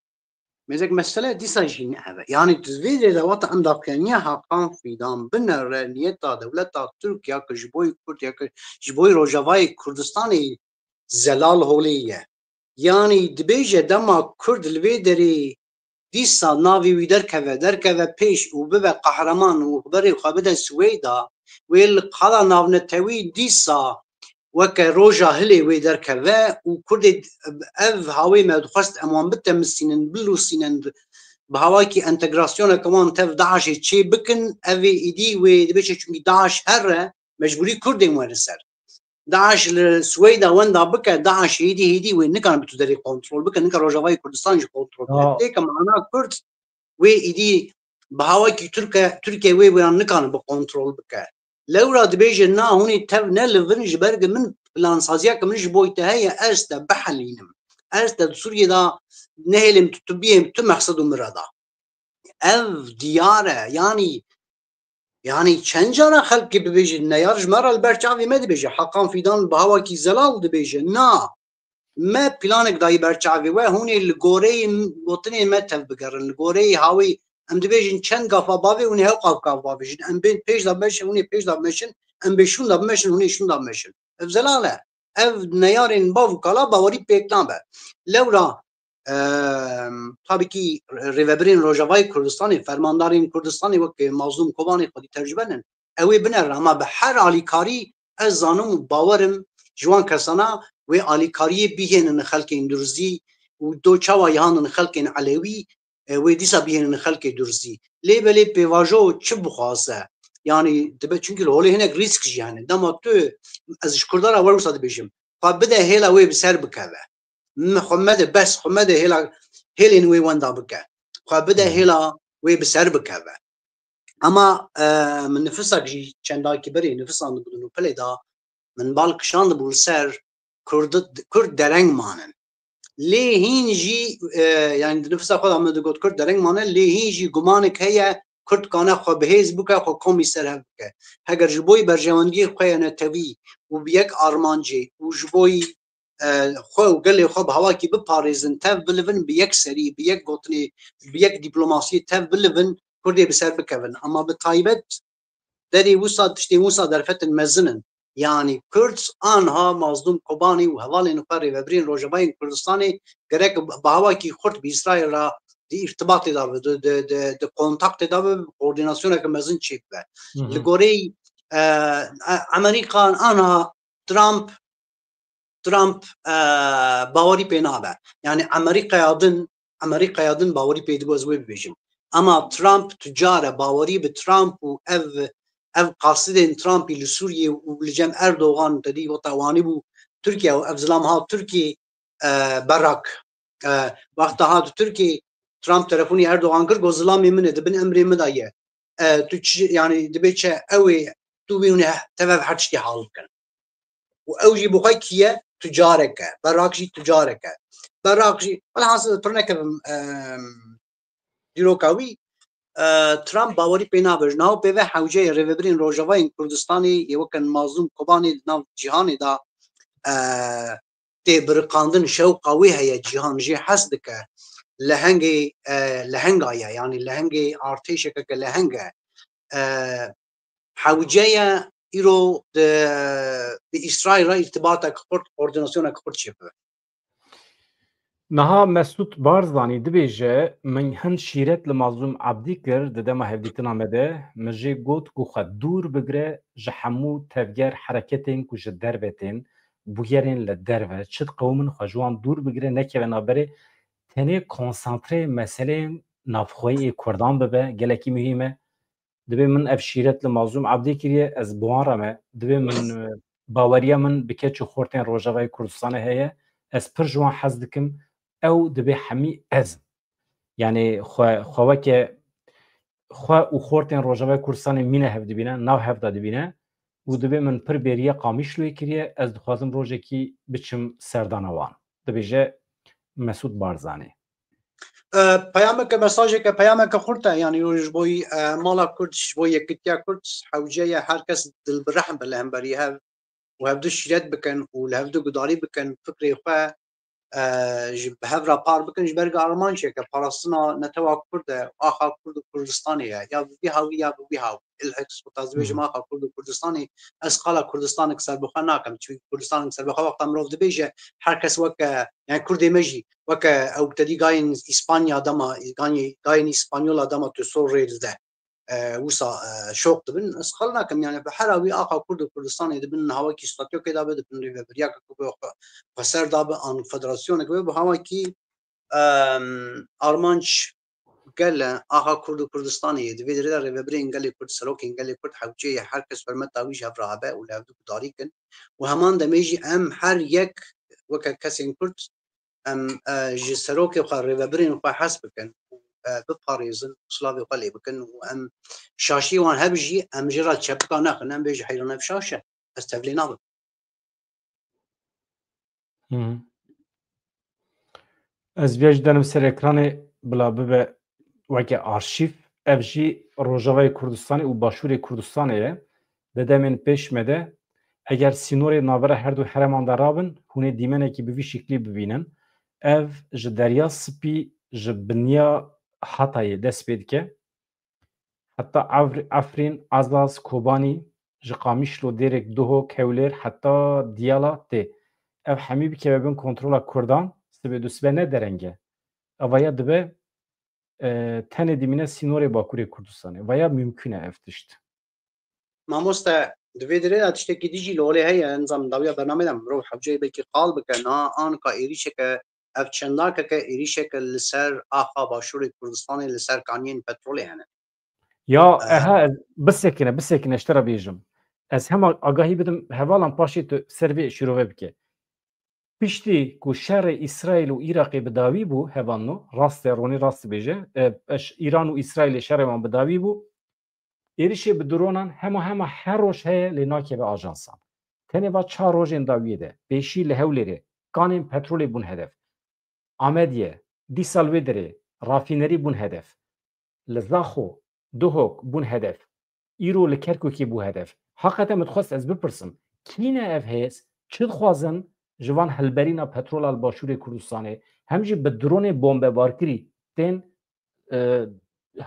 Mêzek mesele dîsa jî ne ev e. Yanî di vê derê de wata em daxuyaniya Hakan Fîdan binere niyeta dewleta Tirk ya ku ji bo yî Kurd ya ku ji bo yî Rojavayê Kurdistanê zelal holê ye. Yanî dibêje dema Kurd li vê derê dîsa navê wî derkeve, derkeve pêş û bibe qehreman û berê xwe bide Swêda, wê li qala navnetewî dîsa weke roja hilê wê derkeve û Kurdê ev hawê me dixwest em wan bitemisînin, bilûsînin, bi hawakî entegrasyoneke wan tev DAIŞê çê bikin, ev ê îdî wê dibêje çunkî DAIŞ here, mecbûrî Kurdên we li ser. DAIŞ li Swêda wenda bike, DAIŞ hêdî hêdî wê nikane bi tu derê kontrol bike, nika Rojavayê Kurdistan jî kontrol bike. Ya. Têke mana Kurd wê îdî bi hawakî Tirke-, Tirkiye wê wêran nikane bi kontrol bike. Lewra dibêje na hûnê tev ne li vir ji ber ku min plansaziya ku min ji bo te heye ez te bihelînim. Ez te di Sûriyê de nehêlim tu, tu biyêm tu mexsed û mirada. Ev diyar e, yanî, yanî çend cara xelkê bibêje, neyar ji me re li ber çavê me dibêje, Hakan Fîdan bi hawakî zelal dibêje, na, me planek dayî ber çavê we, hûn ê li goreyê m-, gotinên me tev bigerin, li goreyê hawê em dibêjin çend gafa bavê, hûn ê hewqa gafa bavêjin, em bên pêş de meşin, hûn ê pêş de meşin, em bê şûn de bimeşin, hûn ê şûn de bimeşin. Ev zelal e. Ev neyarên bav û kala bawerî pêk nabe. Lewra, em, tabî kî rêvebirên Rojavayê Kurdistanê, fermandarên Kurdistanê wek Mazlûm Kobanê xwedî tecrübe nin. Ew ê binerin, ama bi her alîkarî ez zanim û bawer im ji wan kesana wê alîkariyê bihênin xelkên Durzî û do çawa yihandin xelkên Elewî, e, wê dîsa bihênin xelkê Durzî. Lê belê pêvajo çi bixwaze? Yanî dibe, çunkî li holê hinek rîsk jî hene. Dema tu, ez ji Kurdan re wer wisa dibêjim, xwe bide hêla wê bi ser bikeve. Me xwe mede bes, xwe mede hêla, hêlên wê wenda bike. Xwe bide Hı hı. hêla wê bi ser bikeve. Ama, e, min nifisek jî çendakî berê nifisandibû di nûpelê de, min bal kişandibû li ser Kurd, Kurd dereng manin. Lê hîn jî, e, yani di nifisa xwe de min digot Kurd dereng mane, lê hîn jî gumanek heye Kurd kane xwe bi hêz bike, xwe komî ser hev bike. Heger ji bo yî berjewendiyê xwe ya netewî û bi yek armancê û ji bo yî, e, xwe û gelê xwe bi hawakî biparêzin, tev bilivin bi yek serî, bi yek gotinê, bi yek dîplomasiyê tev bilivin, Kurdê bi ser bikevin. Ama bi taybet derê wisa, tiştên wisa derfetin mezin in. Yanî Kurd anha Mazlûm Kobanî û hevalên xwe rêvebirên Rojavayên Kurdistanê gerek bi hawakî xurt bi Îsraîl re di îrtibatê de be, di, di, di, di kontaktê de be, koordînasyoneke mezin çêbibe. Hı hı. Li goreyî, e, e, Amerîka anha Trump, Trump, e, bawerî pê nabe. Yani Amerîkaya din, Amerîkaya din bawerî pê dibe, ez wê bibêjim. Ama Trump tu care bawerî bi Trump û ev, ev qasidên Trumpî li Sûriyê û li cem Erdogan te dî weta wanî bû Tirkiye û ev zilam hat Tirkiyê, e, berak. E, wexta hat Tirkiyê Trump telefonî Erdogan kir, got, "Zilamê min e, di bin emrê min de ye." E, tu çi, yani dibê çi ew ê, tu wî hûn ê tev ev her tiştî hal bikin. Û ew jî bi xwe kî ye? Tucarek e. Berak jî tucarek e. Berak jî, welhasil pir nekevim, em, dîroka wî, e, Trump bawerî pê nabe. Ji niha û pê ve hewceyê rêvebirên Rojavayên Kurdistanê yê weke Mazlûm Kobanê di nav cîhanê de, e, tê biriqandin, şewqa wê heye, cîhan jê hez dike. Lehengê, e, lehenga ye, yanî lehengê artêşeke ke leheng e. E, hewce ye îro di, bi Îsraîl re îrtibatek xurt, koordînasyonek xurt çêbibe. Niha Mesûd Barzanî dibêje, min hin şîret li Mazlûm Ebdî kir di dema hevdîtina me de, min jê got ku xwe dûr bigire ji hemû tevger hereketên ku ji derve tên, bûyerên li derve, çi diqewimin xwe ji wan dûr bigire, nekeve navberê, tenê konsantreyê meseleyên navxweyî ê Kurdan bibe, gelekî muhîm e. Dibê min ev şîret li Mazlûm Ebdî kiriye, ez bi wan re me. Dibê min, e, baweriya min bi keç û xortên Rojavayê Kurdistanê heye. Ez pir ji wan hez dikim. Ew dibê hemî ez im. Yanî xwe, xwe weke xwe û xortên Rojavayê Kurdistanê mîne hev dibîne, nav hev de dibîne û dibê min pir bêriya Qamişloyê kiriye, ez dixwazim rojekî biçim serdana wan. Dibêje Mesûd Barzanî. E, peyameke, mesajeke, peyameke xurt e, yanî îro ji bo, e, mala Kurd, ji bo yekitiya Kurd hewce ye her kes dil bi rehm be li hemberî hev û hevdu şîret bikin û li hevdu gudarî bikin, fikrê xwe, e, ji bi hev re par bikin, ji ber ku armançeke parastina netewa Kurd e, axa Kurd û Kurdistanê ye, ya bi vî hawî ya bi wî hawî. Ilhik sota ez dibêjim axa Kurd û Kurdistanê, ez qala Kurdistanek serbixwe nakim. Çimkî Kurdistanek serbixwe wexta mirov dibêje, her kes weke, yani Kurdê me jî weke ew tedî gayên Îspanya dema, gayên, gayên Îspanyola dema tu sor rê dide. E, wisa, e, şok dibin. Ez qala nakim, yani bi hera wî axa Kurd û Kurdistanê dibin niha wekî statûyekê dabe, dibin rêveberiyeke ku bi xwe, xweser dabe, an federasyonek be, bi hawakî, em, armanc gel e, axa Kurd û Kurdistanê ye. Di vê derê de rêvebirên gelê Kurd, serokên gelê Kurd hewce ye her kes hurmeta wî ji hev re hebe û li hevdu gudarî kin. Û heman demê jî em her yek weke kesên Kurd em, e, ji serokê xwe, rêvebirên xwe hez bikin û, e, biparêzin û silavê xwe lê bikin û em şaşiyê wan hebe jî em jê re çepika nexin, em bêjin heyran ev şaş e. Ez tevlê nabim. Hı. Ez viya jî denim ser ekranê bila bibe weke arşîv. Ev jî Rojavayê Kurdistanê û Başûrê Kurdistanê ye. Di demên pêş me de eger sînorê navbera her du hereman de rabin, hûn ê dîmenekî bi vî şiklî bibînin. Ev ji Derya Spî, ji biniya Hatayê dest pê dike. Heta Evr-, Efrîn, Azaz, Kobanî, ji Qamişlo, Dêrek, Duhok, Hewlêr heta Diyala tê. Ev hemî bikeve bin kontrola Kurdan, sibê du sibe ne dereng e. Ev vaya dibe, e, tenê dimîne sînorê Bakurê Kurdistanê. Vaya mümkün e ev tişt. Mamoste, di vê derê de tiştekî dî jî li holê heye, nizam dawiya bernamê de mirov hewceyê belkî qal bike, niha anka êrîşeke, ev çendakeke êrîşeke li ser axa Başûrê Kurdistanê, li ser kaniyên petrolê hene. Ya, e, eha, ez, bisekine, bisekine, ji te re bêjim. Ez hema agahî bidim hevalan, paşê tu ser vê şîrove bike. Piştî ku şerê Îsraîl û Iraqê bi dawî bû, hevalno, rast e, Ronî rast dibêje, e, eş-, Îran û Îsraîlê şerê wan bi dawî bû, êrişê bi dronan hema hema her roj heye, lê nakeve ajansan. Tenê va çar rojên dawiyê de, pêşî li Hewlêrê, kanên petrolê bûn hedef. Amediye, dîsa li wê derê, rafînerî bûn hedef. Li Zaxo, Duhok bûn hedef. Îro li Kerkûkê bû hedef. Heqeten min dixwest ez bipirsim, kî ne ev hêz, çi dixwazin ji van hilberîna petrola li Başûrê Kurdistanê, hem jî bi dronê bombebarkirî tên, e,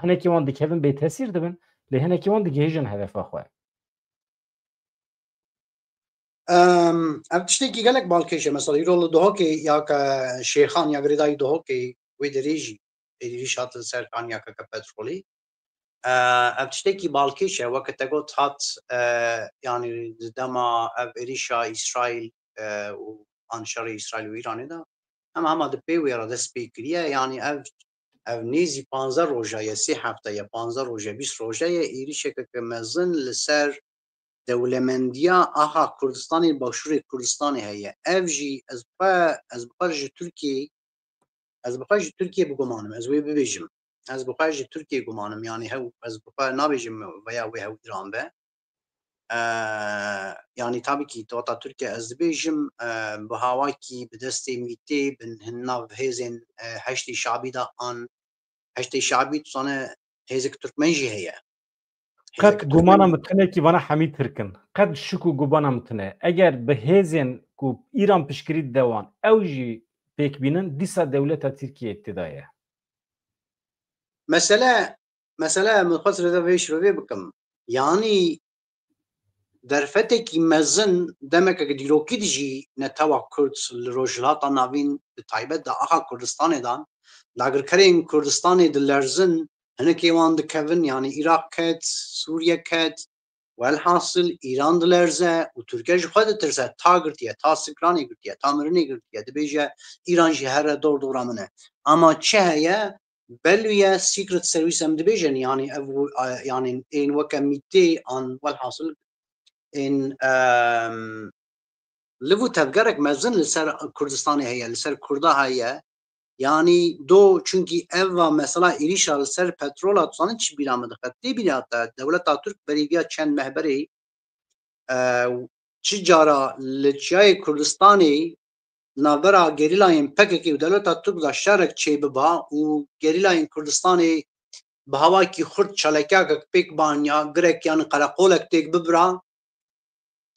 hinekî wan dikevin bêtesîr dibin, lê hinekî wan digihêjin hedefa xwe. Em, ev tiştekî gelek balkêş e. Mesela îro li Duhokê ya ke Şêxan ya girêdayî Duhokê wê derê jî êrîş hat li ser kaniyakeke petrolî. E, ev tiştekî balkêş e. Weke te got hat, e, yanî di dema ev êrîşa Îsraîl, e, û an şerê Îsraîl û Îranê de hema hema di pê wê re dest pê kiriye. Yanî ev, ev nêzî panzdeh roja ye, sê hefte ye, panzdeh roje, bîst roje ye, êrîşeke ke mezin li ser dewlemendiya axa Kurdistanê, Başûrê Kurdistanê heye. Ev jî ez bi xwe, ez bi xwe ji Tirkiyê, ez bi xwe ji Tirkiyê bi guman im, ez wê bibêjim. Ez bi xwe ji Tirkiyê guman im, yanî hew, ez bi xwe nabêjim veya wê hew Îran be. E, yanî tabî kî di wexta Tirkiye ez dibêjim, e, bi hawakî bi destê mîtê, bi nav hêzên, e, Heşdê Şabî de an Heşdê Şabî tu zane hêzek Tirkmen jî heye. Qet gumana min tune kî vana hemî Tirk in. Qet şik û gumana min tune. Eger bi hêzên ku Îran piştgirî dide wan, ew jî pêk bînin, dîsa dewleta Tirkiyê tê de ye. Mesele, mesele min xwest rêde vê şirovê bikim. Yanî derfetekî mezin demekek dîrokî de jî netewa Kurd li Rojhilata Navîn bi taybet di axa Kurdistanê de dagirkerên Kurdistanê dilerzin, hinekê wan dikevin, yanî Iraq ket, Sûriye ket, welhasil Îran dilerze û Tirkiye ji xwe ditirse, ta girtiye, ta sikranê girtiye, ta mirinê girtiye, dibêje Îran jî here dor dora min e. Ama çi heye? Belûye Secret Service em dibêjin, yanî ev, yanî ên weke mîtê an welhasil ên, em, liv û tevgerek mezin li ser Kurdistanê heye, li ser Kurda heye. Yanî do, çunkî eva mesela êrîşa li ser petrola, tu zanî çi bîra min dixe? Tê bîra te, dewleta Tirk berî viya çend meh berê, e, çi cara li çiyayê Kurdistanê navbera gerîlayên P K K û dewleta Tirk de şerek çêbiba û gerîlayên Kurdistanê bi hawakî xurt çalakiyakek pêk baniya, girek yan qereqolek têk bibira,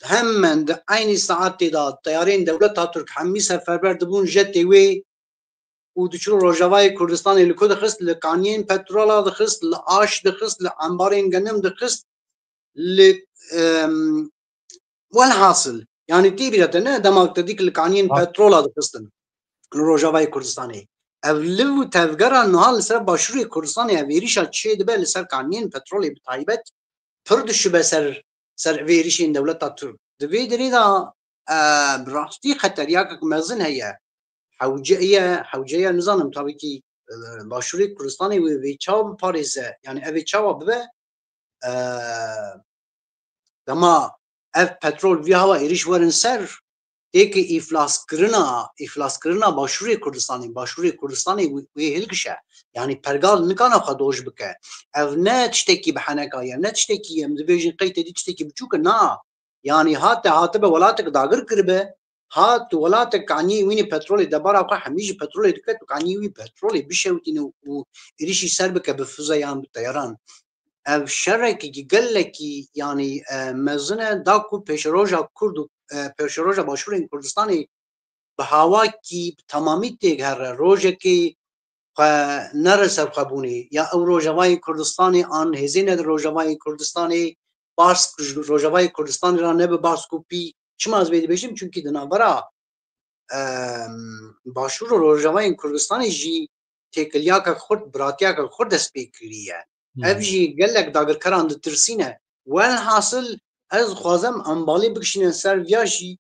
hemen di eynî saetê de teyarên dewleta Tirk hemî seferber dibûn jetê wê û diçû Rojavayê Kurdistanê li ku dixist, li kaniyên petrola dixist, li aş dixist, li embarên genim dixist, li, em, welhasil, yanî tê bîra te ne, dema te dî ku li kaniyên Ha. petrola dixistin li Rojavayê Kurdistanê. Ev liv û tevgera niha li ser Başûrê Kurdistanê ev êrîşa çê dibe li ser kaniyên petrolê bi taybet pir dişibe ser, ser vê êrîşên dewleta Tirk. Di vê derê de, e, bi rastî xeteriyakek mezin heye. Hewce ye, hewce ye, nizanim, tabii ki, e, Başûrê Kurdistanê wê, wê çawa biparêze, yani ev ê çawa bibe, e, dema ev petrol vî hava êrîş werin ser, têkê îflaskirina, îflaskirina Başûrê Kurdistanê, Başûrê Kurdistanê wê, wê hilgişe. Yani pergal nikana xwe doj bike. Ev ne tiştekî bi heneka ye, ne tiştekî em dibêjin qey tedî tiştekî biçûk e, na. Yani hate hatibe welatek dagir kiribe, hat welatek kaniyê wînî petrolê debara xwe hemî ji petrolê diket û kaniyê wî petrolê bişewitîne û êrîşî ser bike bi füzeyan, bi teyaran. Ev şerekî gelekî, yanî, e, mezin e, da ku pêşeroja Kurd û, e, pêşeroja Başûrên Kurdistanê bi hawakî bi temamî têk here, rojekê xwe nere ser xwebûnê, ya ew Rojavayê Kurdistanê an hêzên ne di Rojavayê Kurdistanê, bask ji Rojavayê Kurdistanê re nebe bask û pî. Çima ez vê dibêjim? Çunkî di navbera, em, Başûr û Rojavayên Kurdistanê jî têkiliyakek xurt, biratiyakek xurt dest pê kiriye. Hı hı. Ev jî gelek dagirkeran ditirsîne. Welhasil ez dixwazim em balê bikişînin ser viya jî,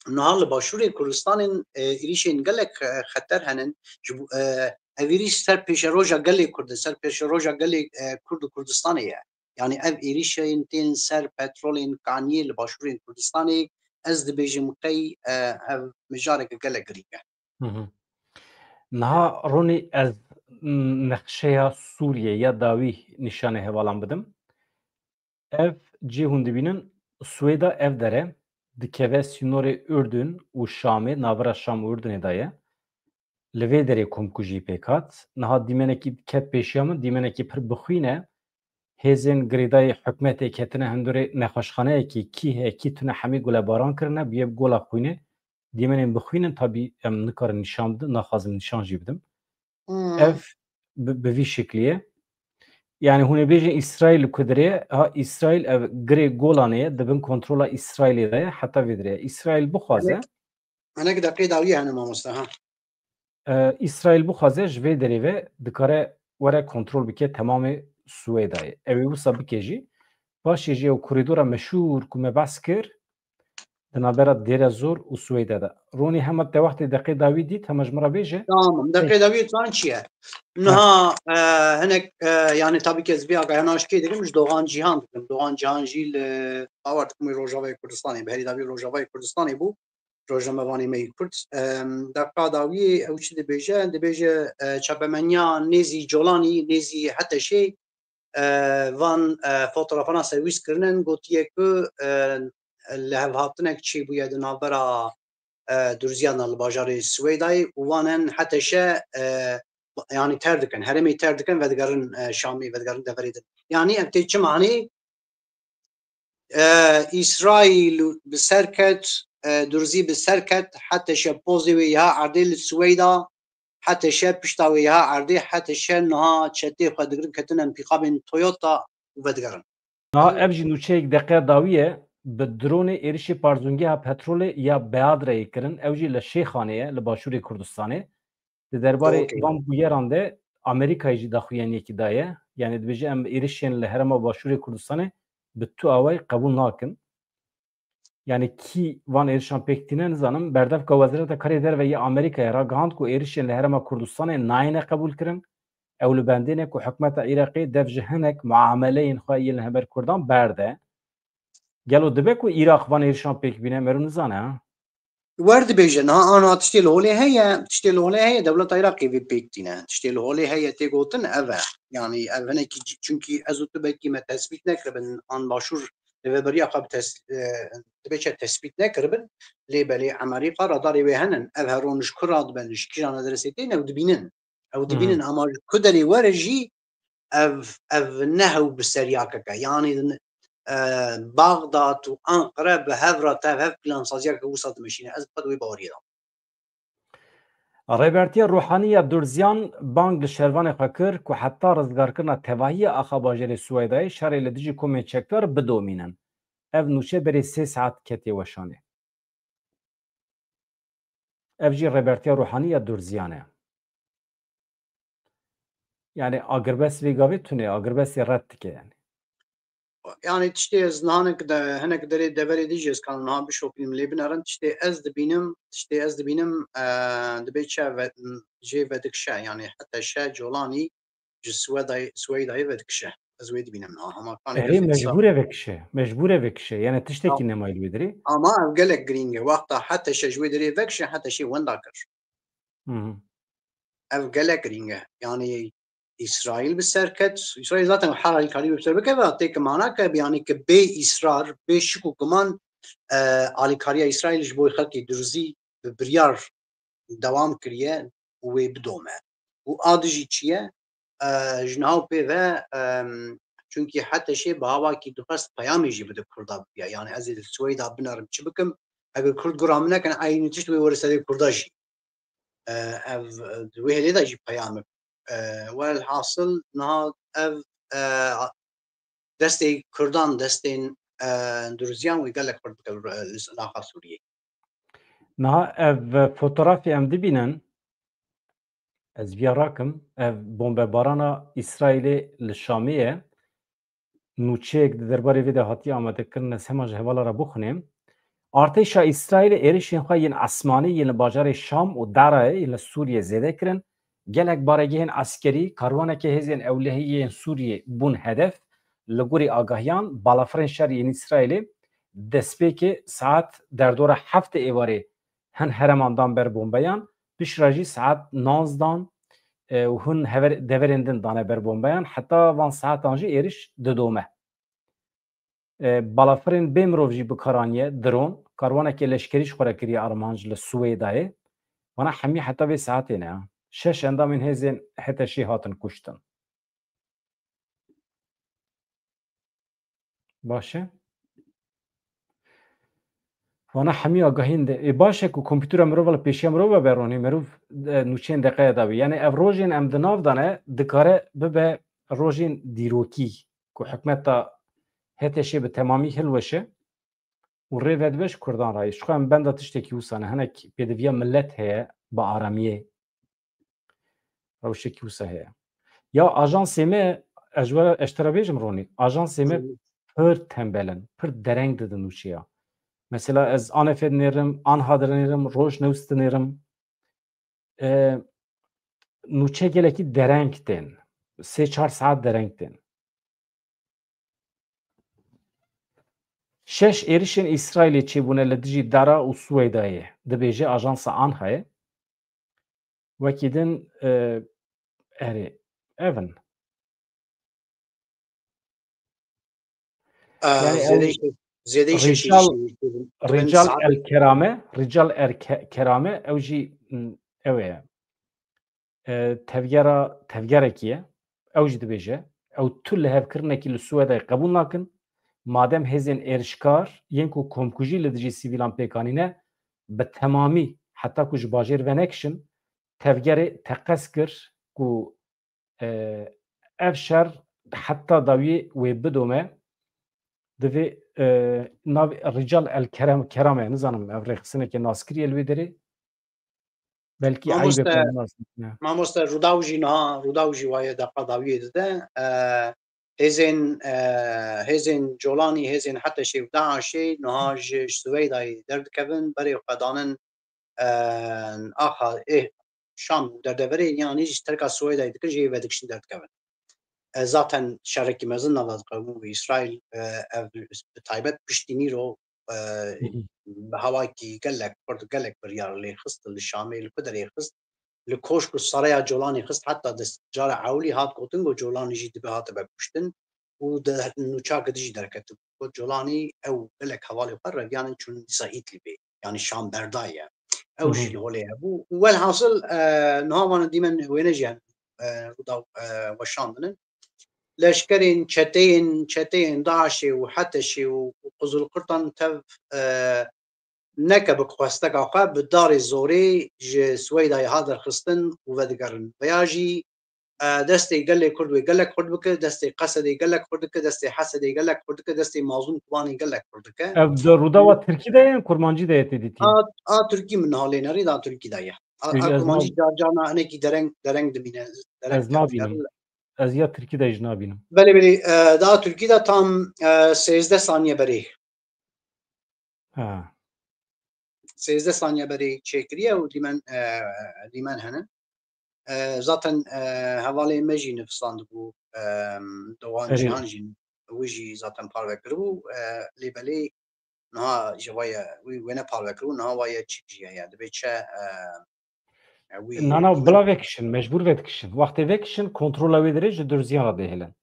niha li Başûrê Kurdistanê, e, êrîşên gelek, e, xeter henin. Ji bo, e, ev êrîş ser pêşeroja gelê Kurd e, ser pêşeroja gelê, e, Kurd û Kurdistanê ye. Yani ev êrîşên tên ser petrolên kaniyê li Başûrên Kurdistanê, ez dibêjim qey, e, ev mijareke gelek girîng e. Hı hı. Niha Ronî, ez, m, nexşeya Sûriyê ya dawî nîşanê hevalan bidim. Ev cî hûn dibînin, Swêda ev dere dikeve sînorê Urdun û Şamê, navbera Şam û Urdunê de ye. Li vê derê komkujî pêk hat. Niha dîmenekî ket pêşiya min, dîmenekî pir bixwîn e. Hêzên girêdayî hikûmetê ketine hundirê nexweşxaneyekê, kî heye, kî tune, hemî gulebaran kirine, bûye bi gola xwînê. Dîmenên bixwîn in, tabî em nikarin nîşan bidin, naxwazim nîşan jî bidim. Hmm. Ev bi, bi vî şeklî ye. Yani hûn ê bêjin Îsraîl li ku derê ye? Ha, Îsraîl ev girê Golanê ye, di bin kontrola Îsraîlê de ye, heta vê derê ye. Îsraîl bixwaze. Hinek, hinek deqê dawiyê hene mamoste, ha. E, Îsraîl bixwaze ji vê derê ve dikare were kontrol bike temamê Swêdayê. Ew ê wisa bike jî. Paşê jî ew korîdora meşhûr ku me behs kir, di navbera Dêrezor û Swêde de. Ronî, hema te wextê deqê dawî dît, hema ji min re bêje. Tamam, deqê dawî tan çi ye? Ha. Niha, e, hinek, e, yani tabii ki ez vê agahiyana aşkê dikim, ji Doğan Cihan dikim. Doğan Cihan jî li, bawer dikim wê Rojavayê Kurdistanê, bi herî dawî Rojavayê Kurdistanê bû. Rojnamevanê me yî Kurd. Em, deqa dawiyê ew çi dibêje? Dibêje, e, çapemeniya nêzî Colanî, nêzî Heteşê, e, van, e, fotografana serwîs kirinin, gotiye ku, e, lihevhatinek çêbûye di navbera, e, Durziyan de li bajarê Swêdayê û wanen Heteşe, e, yanî ter dikin, herêmê ter dikin, vedigerin, e, Şamê, vedigerin deverê din. Yanî ev tê çi manî? E, Îsraîl bi ser ket, e, Durzî bi ser ket, Heteşe pozê wê ya erdê li Swêda, Heteşe pişta wê ya erdê, Heteşe niha çetê xwe digirin, ketin em pîqabên Toyota û vedigerin. Niha ev jî nûçeyek deqeya dawî ye. bi dronê êrişê parzûngeha petrolê ya Beadreyê kirin. Ew jî li Şêxanê ye, li başûrê Kurdistanê. Di derbarê Okey. van bûyeran de Amerîkayê jî daxuyaniyekî daye. Yani dibêje em êrişên li herêma başûrê Kurdistanê bi tu awayî qebûl nakin. Yani kî van êrişan pêk tîne nizanim. Berdevka Wezareta Karê Derve yê Amerîkayê ragihand ku êrişên li herêma Kurdistanê nayêne qebûlkirin. Ew li bendê ne ku hikûmeta Iraqê dev ji hinek muameleyên xwe yên li hember Kurdan berde. Gelo dibe ku Iraq van êrişan pêk bîne? Meriv nizane, ha? Wer dibêje, niha ana tiştê li holê heye, tiştê li holê heye, dewleta Iraqê vê pêk tîne. Tiştê li holê heye tê gotin, ev e. Yani ev hinekî c-, çunkî ez û tu belkî me tespît nekiribin, an başûr rêveberiya xwe bi tes-, e, dibe çi tespît nekiribin, lê belê Amerîka radarê wê henin. Ev heron ji ku radibin, ji kîjan adresê tên, ew dibînin. Ew Hı hı. dibînin, ama ji ku derê were jî ev, ev ne hew bi seriyakeke. Yani, e, Baxdad û Anqere bi hev re tev hev plansaziyeke wisa dimeşîne. Ez bi xwe di wê baweriyê de. Rêbertiya Ruhanî ya Durziyan bang li şervanê xwe kir ku heta rizgarkirina tevahiya axa bajêrê Swêdayê şerê li dijî komên çekdar bidomînin. Ev nûçe berê sê saet ketiye weşanê. Ev jî Rêbertiya Ruhanî ya Durziyan e. Yani agirbest vê gavê tune, agirbestê red dike yani. Yani tiştê ez niha hinek de, hinek derê deverê dî jî ez kanim niha bişopînim lê binerin. Tiştê ez dibînim, tiştê ez dibînim, e, dibê çi ve-, jê vedikşe. Yani heta şe colanî ji Swêdayê, Swêdayê vedikşe. Ez wê dibînim niha. Hema kanê Erê, mecbûr e vekişe. Mecbûr e vekişe. Yani tiştekî nemayî li wê derê. Ama ev gelek girîng e. Wexta heta şe ji wê derê vekişe, heta şê wenda kir. Hı hı. Ev gelek girîng e. Yani Îsraîl bi ser ket. Îsraîl zaten her alîkarî bi ser bikeve, tê ki mana ke, yani ki bê îsrar, bê şik û guman, e, alîkariya Îsraîl ji bo xelkê Durzî bi biryar dewam kiriye û wê bidome. Û a dijî çi ye? E, ji niha û pê ve, em, çunkî heta şê bi havakî dixwest peyamê jî bide Kurda biya. Yani ez ê li Swêda binerim çi bikim? Eger Kurd gura min nekin, eynî tişt wê were serê Kurda jî. E, ev, e, di wê hêlê de jî peyam e. E, welhasil niha ev, e, destê Kurdan, destên, e, Duruziyan wê gelek xurt dike li, li naxa Sûriyê. Niha ev fotografê em dibînin, ez viya rakim, ev bombebarana Îsraîlê li Şamê ye. Nûçeyek di derbarê vê de hatiye amadekirin, ez hema ji hevala re bixwînim. Artêşa Îsraîlê êrişên xwe yên esmanî yên li bajarê Şam û Derayê yên li Sûriyê zêde kirin. Gelek baregehên eskerî, karwaneke hêzên ewlehiyê yên Sûriyê bûn hedef. Li gorî agahiyan, balafirên şer yên Îsraîlê destpêkê saet derdora heftê êvarê hin hereman dan ber bombeyan, piştre jî saet nozdan, e, û hin hever-, deverên din dane ber bombeyan, heta van saetan jî êriş didome. E, balafirên bê mirov jî bi kar aniye, dron, karwaneke leşkerî ji xwe re kiriye armanc li Swêdayê. Vana hemî heta vê saetê ne. Şeş endamên hêzên H T Ş'ê hatin kuştin. Baş e. Vana hemî agahîn de. Ê, baş e ku kompûtera mirova li pêşiya mirova be ronî, mirov, e, nûçeyên deqeya dawî. Yani ev rojên em di nav de ne, dikare bibe rojên dîrokî ku hikûmeta H T Ş'ê bi temamî hilweşe û rê vedibêj Kurdan re. Ji xwe em benda tiştekî wisa ne. Hinek pêdiviya milet heye bi aramiyê. Rewşekî wisa heye. Ya ajansê me, ez ji we re, ez ji te re bêjim Ronî, ajansê me Hı. pir tembel in, pir dereng didin nûçeya. Mesela ez Anefê dinêrim, Anha dinêrim, Rojnews dinêrim. E, nûçe gelekî dereng tên. Sê çar saet dereng tên. Şeş êrişên Îsraîlê çêbûne li dijî Dara û Swêdayê, dibêje ajansa Anhayê. Wekî din, e, erê, ev in. E, Yani zêdeyî ew şeş-, zêdeyî şeş Rîcal, êrişên Rîcal saet El Kerame, Rîcal El Ke-, Kerame, ew jî, m, ew e. E, tevgera, tevgerekî ye. Ew jî dibêje, ew tu lihevkirinekî li Swêdayê qebûl nakin. Madem hêzên êrişkar yên ku komkujî li dijî sivîlan pêk anîne, bi temamî heta ku ji bajêr venekişin, tevgerê teqez kir ku, e, ev şer heta dawiyê wê bidome. Divê, e, nav Rical El Kerem, Kerame, nizanim ev rêxistineke naskirî ye li wê derê. Belkî Mamoste, eybe nas-, ne. Mamoste, Rûdaw jî niha, Rûdaw jî waye deqa dawiyê dide. E, hêzên, e, hêzên Colanî, hêzên Heteşê û DAIŞê niha ji Siweydayê derdikevin, berê xwe danin, e, axa, ê, Şam û derdeverê, yanî ji terka Siweydayê dikin, jê vedikişin derdikevin. E, zaten şerekî mezin nava diqewim û Îsraîl, e, ev bi taybet piştî nîro, e, Hı hı. bi hawakî gelek xurt, gelek biryar lê xist, li Şamê li ku derê xist, li koşk û sareya Colanî xist, heta dest cara ewlî hat gotin ku Colanî jî dibe hatibe kuştin û di nûçakê de jî derket. Got Colanî ew gelek hevalê xwe reviyanin çûn dîsa Îdlîbê, yanî Şam berdaye. Ew Hı hı. jî li holê hebû. Û welhasil, e, niha van dîmen wêne jî hene, e, Rûdaw, e, weşandin. Leşkerên çeteyên, çeteyên DAIŞê û Heteşê û, û Qizilqurtan tev, e, neke bi xwesteka xwe, bi darê zorê ji Siweydayê hat derxistin û vedigerin. Veya jî, e, destê gelê Kurd wê gelek xurt bike, destê Qesedê gelek xurt dike, destê Hesedê gelek xurt dike, destê Mazlûm Kubanê gelek xurt dike. Ev di Rûdawa Tirkî de ye yan Kurmancî de ye tê dîtî? A, a Tirkî min niha lê nerî, da Tirkî de ye. A, Ê, a ez Kurmancî nav- car carna hinekî dereng, dereng dimîne, dereng Ez nabînim. Ez ya Tirkî de jî nabînim. Belê, belê, e, da Tirkî de tam, e, sêzdeh saniye berê. Ha. Sêzdeh saniye berê çêkiriye û dîmen, e, dîmen hene. E, zaten, e, hevalê me jî nifisandibû, e, Doğan Erê. Cihan jî, wî jî zaten parve kiribû. E, lê belê niha ji vaya wî wêne parve kiribû, niha vaya çik jî heye. Dibê çi, e, e, wî Nana, bila vekişin, mecbûr vedikişin. Wextê vekişin, kontrola wê derê ji Durziyan re dihêlin.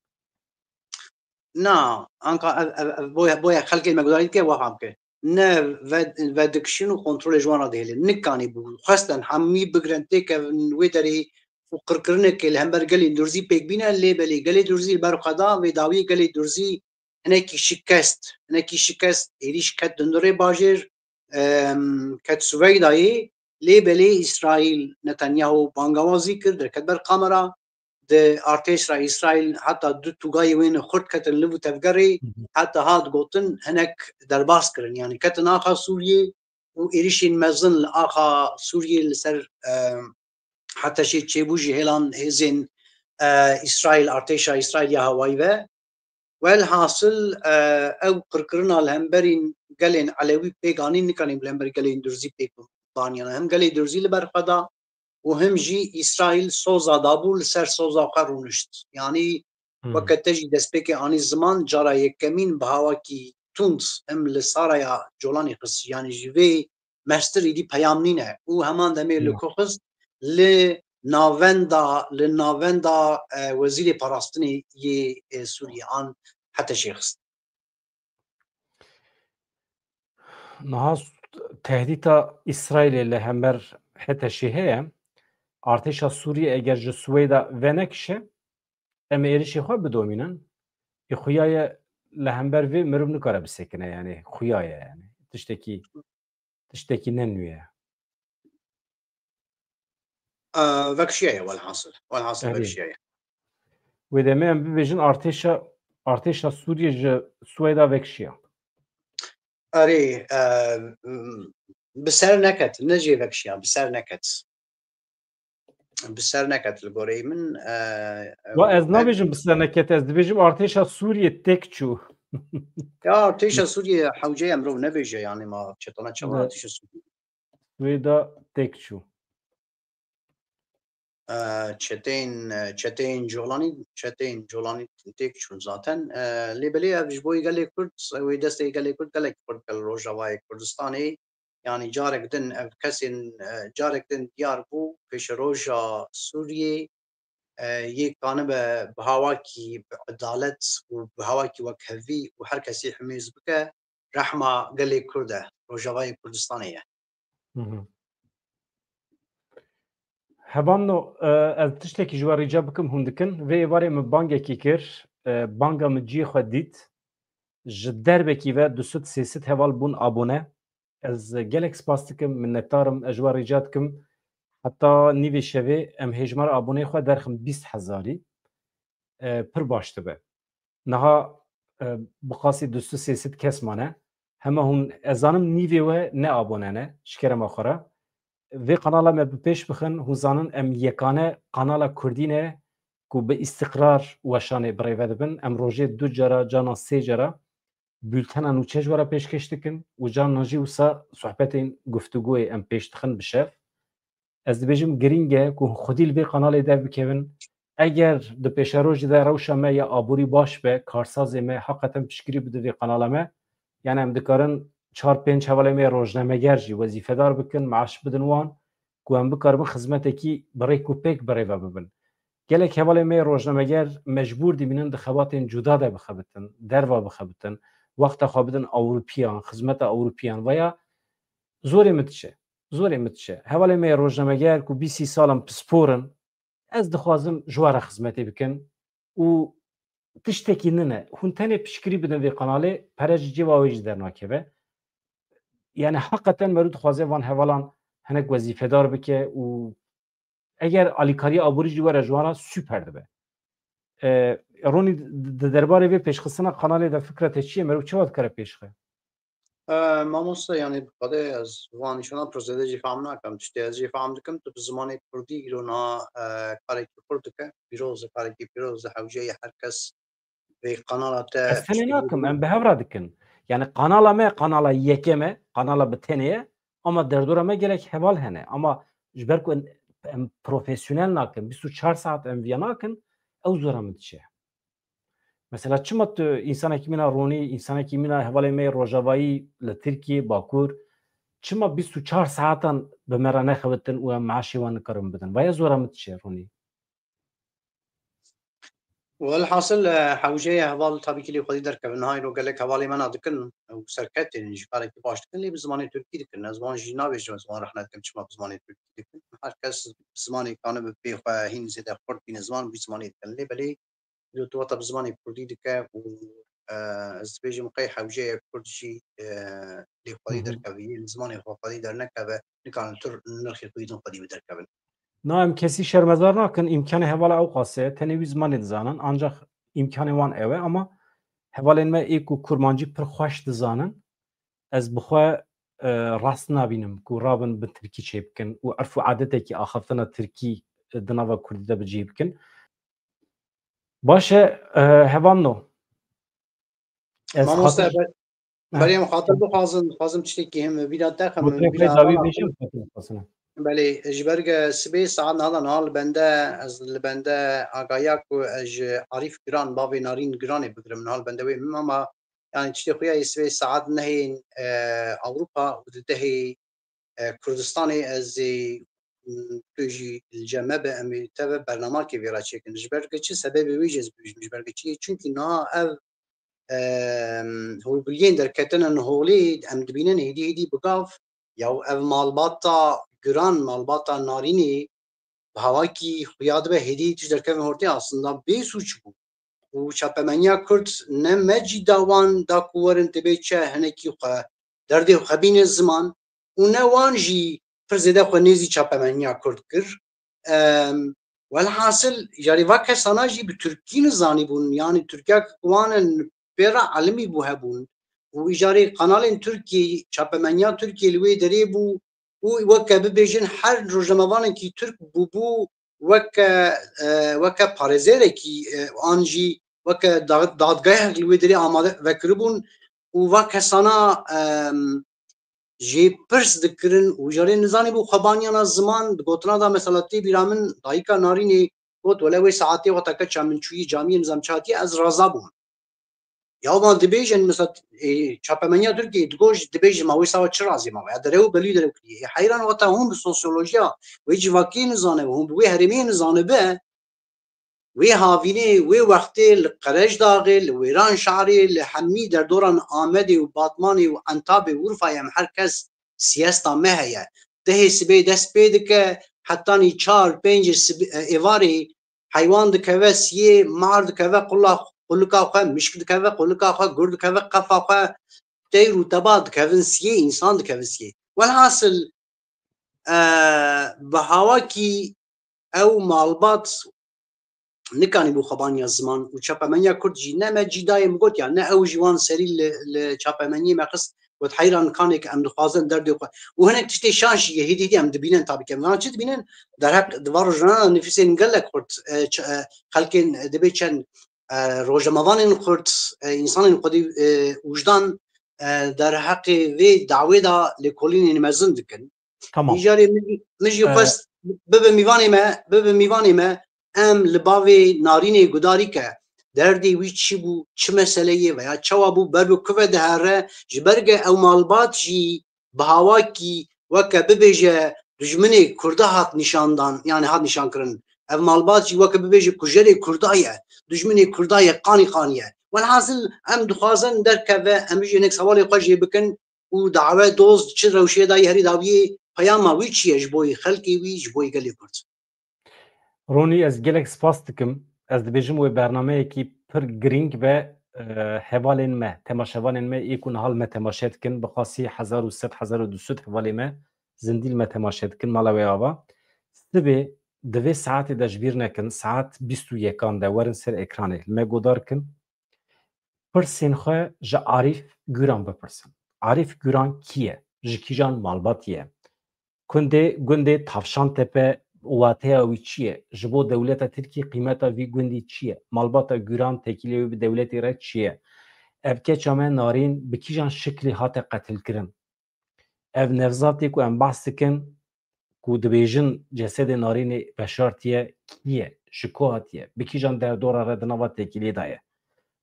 Na, anka ev, ev, ev, boya, boya xelkê me gudarî dike, weha bike. Ne ve-, vedikişin û kontrolê ji wan re dihêlin. Nikanî bû. Xwestin hemî bigrin têkevin wê derê û qirkirinekê li hember gelên Durzî pêk bîne, lê belê gelê Durzî li ber xwe da, vê dawiyê gelê Durzî hinekî şikest, hinekî şikest êrîş ket dundirê bajêr, em, ket Siweydayê, lê belê Îsraîl Netanyahu bangawazî kir, derket ber kamera, di artêşa Îsraîl heta du tugayê wê ne xurt ketin liv û tevgerê, Hı hı. heta hat gotin hinek derbas kirin. Yanî ketin axa Sûriyê û êrişên mezin li axa Sûriyê li ser, em, Heteşê çêbû ji hêlan hêzên, e, Îsraîl, artêşa Îsraîl ya hewayî ve. Welhasil, e, ew qirkirina li hemberî gelên Elewî pêk anîn, nikanî li hember gelên Durzî pêk baniyana. Hem gelê Durzî li ber xwe da û him jî Îsraîl soza dabû, li ser soza xwe rûnişt. Yanî Hmm. weke te jî destpêkê anî ziman, cara yekemîn bi hawakî tund him li saraya Colanî xist. Yanî ji vê mestir êdî peyam nîne û heman demê li Hmm. ku xist, li navenda, li navenda, e, wezîrê parastinê yê, e, Sûriyê an Heteşê xist. Niha s-, tehdîta Îsraîlê li hember Heteşê heye. Artêşa Sûriyê eger ji Swêda venekişe, em ê êrişê xwe bidomînin. Ê xuya ye li hember vê mirov nikare bisekine, yanî xuya ye, yanî tiştekî, tiştekî ne nû ye. E, vekişiyaye welhasil. Welhasil Erê. vekişiyaye. Wê demê em bibêjin artêşa, artêşa Sûriyê ji Swêda vekişiya. Erê, e, m, bi ser neket, ne jê vekişiya, bi ser neket. Bi ser neket li goreyê min, e, Wa ez ev nabêjim bi ser neket, ez dibêjim artêşa Sûriyê têk çû. Ya artêşa Sûriyê hewce ye mirov nebêje, yanî ma çetana çawa Ne. artêşa Sûriyê. Wê de têk çû. E, çeteyên, e, çeteyên Colanî, çeteyên Colanî têk çûn zaten. E, lê belê ev ji bo gelê Kurd, wê destê gelê Kurd gelek xurt kir li Rojavayê Kurdistanê. Yanî carek din ev kesên, e, carek din diyar bû, pêşeroja Sûriyê, e, yê kanibe bi hawakî bi edalet û bi hawakî wekhevî û her kesî himêz bike, rehma gelê Kurd e, Rojavayê Kurdistanê ye. Hı hı. Hevalno, e, ez tiştekî ji we rica bikim, hûn dikin. Vê êvarê min bangekî kir, e, banga min cihê xwe dît. Ji derbekî ve du sed sê sed heval bûn abone. Ez gelek spas dikim, minnetdar im, ez ji we rica dikim. Heta nîvê şevê em hêjmara aboneyê xwe derxin bîst hezarî. E, pir baş dibe. Niha Bi qasî du sed sê sed kes mane. Hema hûn, ez zanim nîvê we ne abone ne, ji kerema xwe re. Vê kanala me bi pêş bixin, hûn zanin em yekane kanala Kurdî ne ku bi îstiqrar weşanê birêve dibin. Em rojê du cara, canan sê cara bultena nûçe ji we re pêşkêş dikin û canan jî wisa sohbetên guftûgoyê em pêş dixin bi şev. Ez dibêjim girîng e ku xwedî li vê kanalê dev bikevin. Eger di pêşerojê de rewşa me ya aborî baş be, karsazê me heqeten piştgirî bide vê kanala me, yani em dikarin çar pênc hevalê me rojnameger jî wezîfedar bikin, maaş bidin wan, ku em bikaribin xizmetekî bi rêk û pêk birêve bibin. Gelek hevalê me rojnameger mecbûr dimînin di xebatên cuda de bixebitin, derva bixebitin, wexta xwe bidin Ewropiyan, xizmeta Ewropiyan veya zorê min diçe. Zorê min diçe. Hevalê me yê rojnameger ku bîst sî sal in pispor in, ez dixwazim ji we re xizmetê bikim û tiştekî nine. Hûn tenê piştgirî bidin vê kanalê, pere ji cêba wê jî dernakeve. Yani heqeten meriv dixwaze van hevalan hinek wezîfedar bike û eger alîkariya aborî jî were ji wan re, super dibe. E, Ronî, di, di derbarê vê pêşxistina kanalê de fikra te çi ye? Meriv çawa dikare pêşxe? E, mamoste, yani bi Xwedê ez van îşana pirsede jî fehm nakim. Tiştê ez jî fehm dikim, tu bi zimanê kurdî îro niha, e, karekî xurt dike. Pîroz e, karekî pîroz e, hewce ye her kes vê kanala te. Ez tenê nakim, em bi hev re dikin. Yani kanala me, kanala yekê me, kanala bi tenê ye. Ama derdora me gelek heval hene. Ama ji ber ku em, em profesyonel nakin, bîst û çar saet em viya nakin, ew zora min diçe. Mesela çima tu, însanekî mîna Ronî, însanekî mîna hevalê me yê Rojavayî li Tirkiyê, Bakur, çima bîst û çar saetan bi me re nexebitin û em meaşê wan nikarin bidin? Vaya zora min diçe, Ronî? Welhasil, e, hewceyê heval tabî ki lê xwedî derkevin. Niha îro gelek hevalê me na dikin û serketên jî karekî baş dikin, lê bi zimanê tirkî dikin. Ez wan jî nabêjim, ez wan rehne dikim çima bi zimanê tirkî dikin. Her kes bi zimanê kanibe pê xwe hîn zêde xurt bîne ziman, bi zimanê dikin. Lê belê îro tu wata bi zimanê kurdî dike û, e, ez dibêjim qey hewceyê kurd jî, e, lê xwedî Hı hı. derkevî, li zimanê xwe xwedî dernekeve, nikarin li tur nirxê xwedî din xwedî bi derkevin. Na, em kesî şermezar nakin, îmkanê hevala ew qas e, tenê wî zimanê dizanin, ancak îmkanê wan ew e, ama hevalên me ê ku kurmancî pir xweş dizanin, ez bi xwe, e, rast nabînim ku rabin bi tirkî çêbikin û erf û adetekî axaftina tirkî, e, di nava kurdî de bi cih bikin. Baş e, e, hevalno. Ez Mamoste, xatir ber-, Heh. Berê em xatir bixwazin, dixwazim tiştekî him bîra te xem, Gotirê bîra xwe dawî hevala bêjim, xatir bixwazin. Belê, ji ber ke sibê saet niha de niha li bende, ez li bende agahiya ku ez ji Arîf Giran, bavê Narîn Giranê bigirim, niha li bende wê min ama, yani tiştê xwe ya sibê saet nehê, e, Ewropa û di dehê, e, Kurdistanê ez ê, m, tu jî li cem me be, em ê te ve bernamakê vê re çêkin. Ji ber ke çi sebebê wê jî ez bibêjim, ji ber ke çi? Çunkî niha ev, em, hûrguliyên derketine holê em dibînin hêdî hêdî bi gav, ya ev malbata giran, malbata Narînê, bi hawakî xuya dibe hêdî tişt derkevin ortê, aslında bê sûc bû. Û çapemeniya Kurd ne mecî da wan da ku werin dibê çi hinekî xwe derdê xwe bîne ziman û ne wan jî pir zêde xwe nêzî çapemeniya Kurd kir. Em, welhasil, îcarê va kesana jî bi tirkî nizanîbûn, yanî tirkiyek wan in pê re elimî bû hebûn. Û îcarê kanalên Tirkiyê, çapemeniya Tirkiyê li wê derê bû û weke bibêjin her rojnamevanekî Tirk bûbû weke, e, weke parêzerekî, e, an jî weke da-, dadgehek li wê derê amade vekiribûn û va kesana, em, jê pirs dikirin û jarê nizanî bû xwebaniyana ziman, di gotina da mesela tê bîra min dayika Narînê got, wele wê saetê wexta keça min çûyî camiyê nizam çi hatiye, ez raza bûm. Ya wan dibêjin, mesela, e, çapemeniya Tirkiyê digot, dibêjin ma wê sawa çi razî ma ya derew belî derew kiriye. E, heyran wata hûn bi sosyolojiya wê civakiyê nizane, hûn bi wê herêmê nizane be, wê havînê, wê wextê li Qerejdaxê, li Wêranşarê, li hemî derdoran Amedê û Batmanê û Entabê û Urfayê em her kes siyesta me heye. Dehê sibê dest pê dike, hetanî çar, pêncê sibê, e, êvarê heywan dikeve siyê, mar dikeve qula, qulika xwe, mişk dikeve qulika xwe, gur dikeve qefa xwe, teyr û teba dikevin siyê, însan dikevin siyê. Welhasil, e, bi hawakî ew malbat nikanîbû xwe baniya ziman û çapemeniya Kurd jî ne me cî dayê min got ya ne ew jî wan serî li, li çapemeniyê me xist got heyran kanê ke em dixwazin derdê xwe û hinek tiştê şaş jî ye hêdî hêdî em dibînin tabî ke em van çi dibînin derheq di van rojnameyê de nifîsên gelek xurt e, ç-, e, xelkên dibê çend e, rojnamevanên xurt e, însanên xwedî e, wijdan e, derheqê vê dawê de lêkolînên mezin dikin. Tamam. Îcarê min jî- min jî Ee, xwest bibe mîvanê me, bibe mîvanê me, em li bavê Narînê gudarî ke derdê wî çi bû, çi meseleyê veya çawa bû, ber bi ku ve dihere, ji ber ke ew malbat jî bi hawakî weke bibêje dijminê Kurda hat nîşandan, yani hat nîşankirin. Ev malbat jî weke bibêje kujerê Kurda ye, dijminê Kurda ye, qanî qanî ye. Welhasil em dixwazin derkeve, em jî hinek sewalê xwe jê bikin û dawe doz çi rewşê dayî herî dawiyê peyama wî çi ye ji bo yê xelkê wî, ji bo yê gelê Kurd? Ronî, ez gelek spas dikim. Ez dibêjim wê bernameyekî pir girîng be, e, hevalên me, temaşevanên me, ê ku niha li me temaşe dikin, bi qasî hezar û sed, hezar û du sed hevalê me zindî li me temaşe dikin, mala wê ava. Sibê di vê saetê de ji bîr nekin, saet bîst û yekan de werin ser ekranê, li me godar kin. Pirsên xwe ji Arîf Guran bipirsin. Arîf Guran kî ye? Ji kîjan malbatî ye? Kundê, gundê Tavşantepe wateya wî çi ye? Ji bo dewleta Tirkî qîmeta vî gundî çi ye? Malbata Guran têkilê wî bi dewletê re çi ye? Ev keça me Narîn bi kîjan şiklî hate qetilkirin? Ev Nevzatê ku em behs dikin, ku dibêjin cesedê Narînê veşartiye, kî ye, ji ku hatiye, bi kîjan derdora re di nava têkiliyê de ye?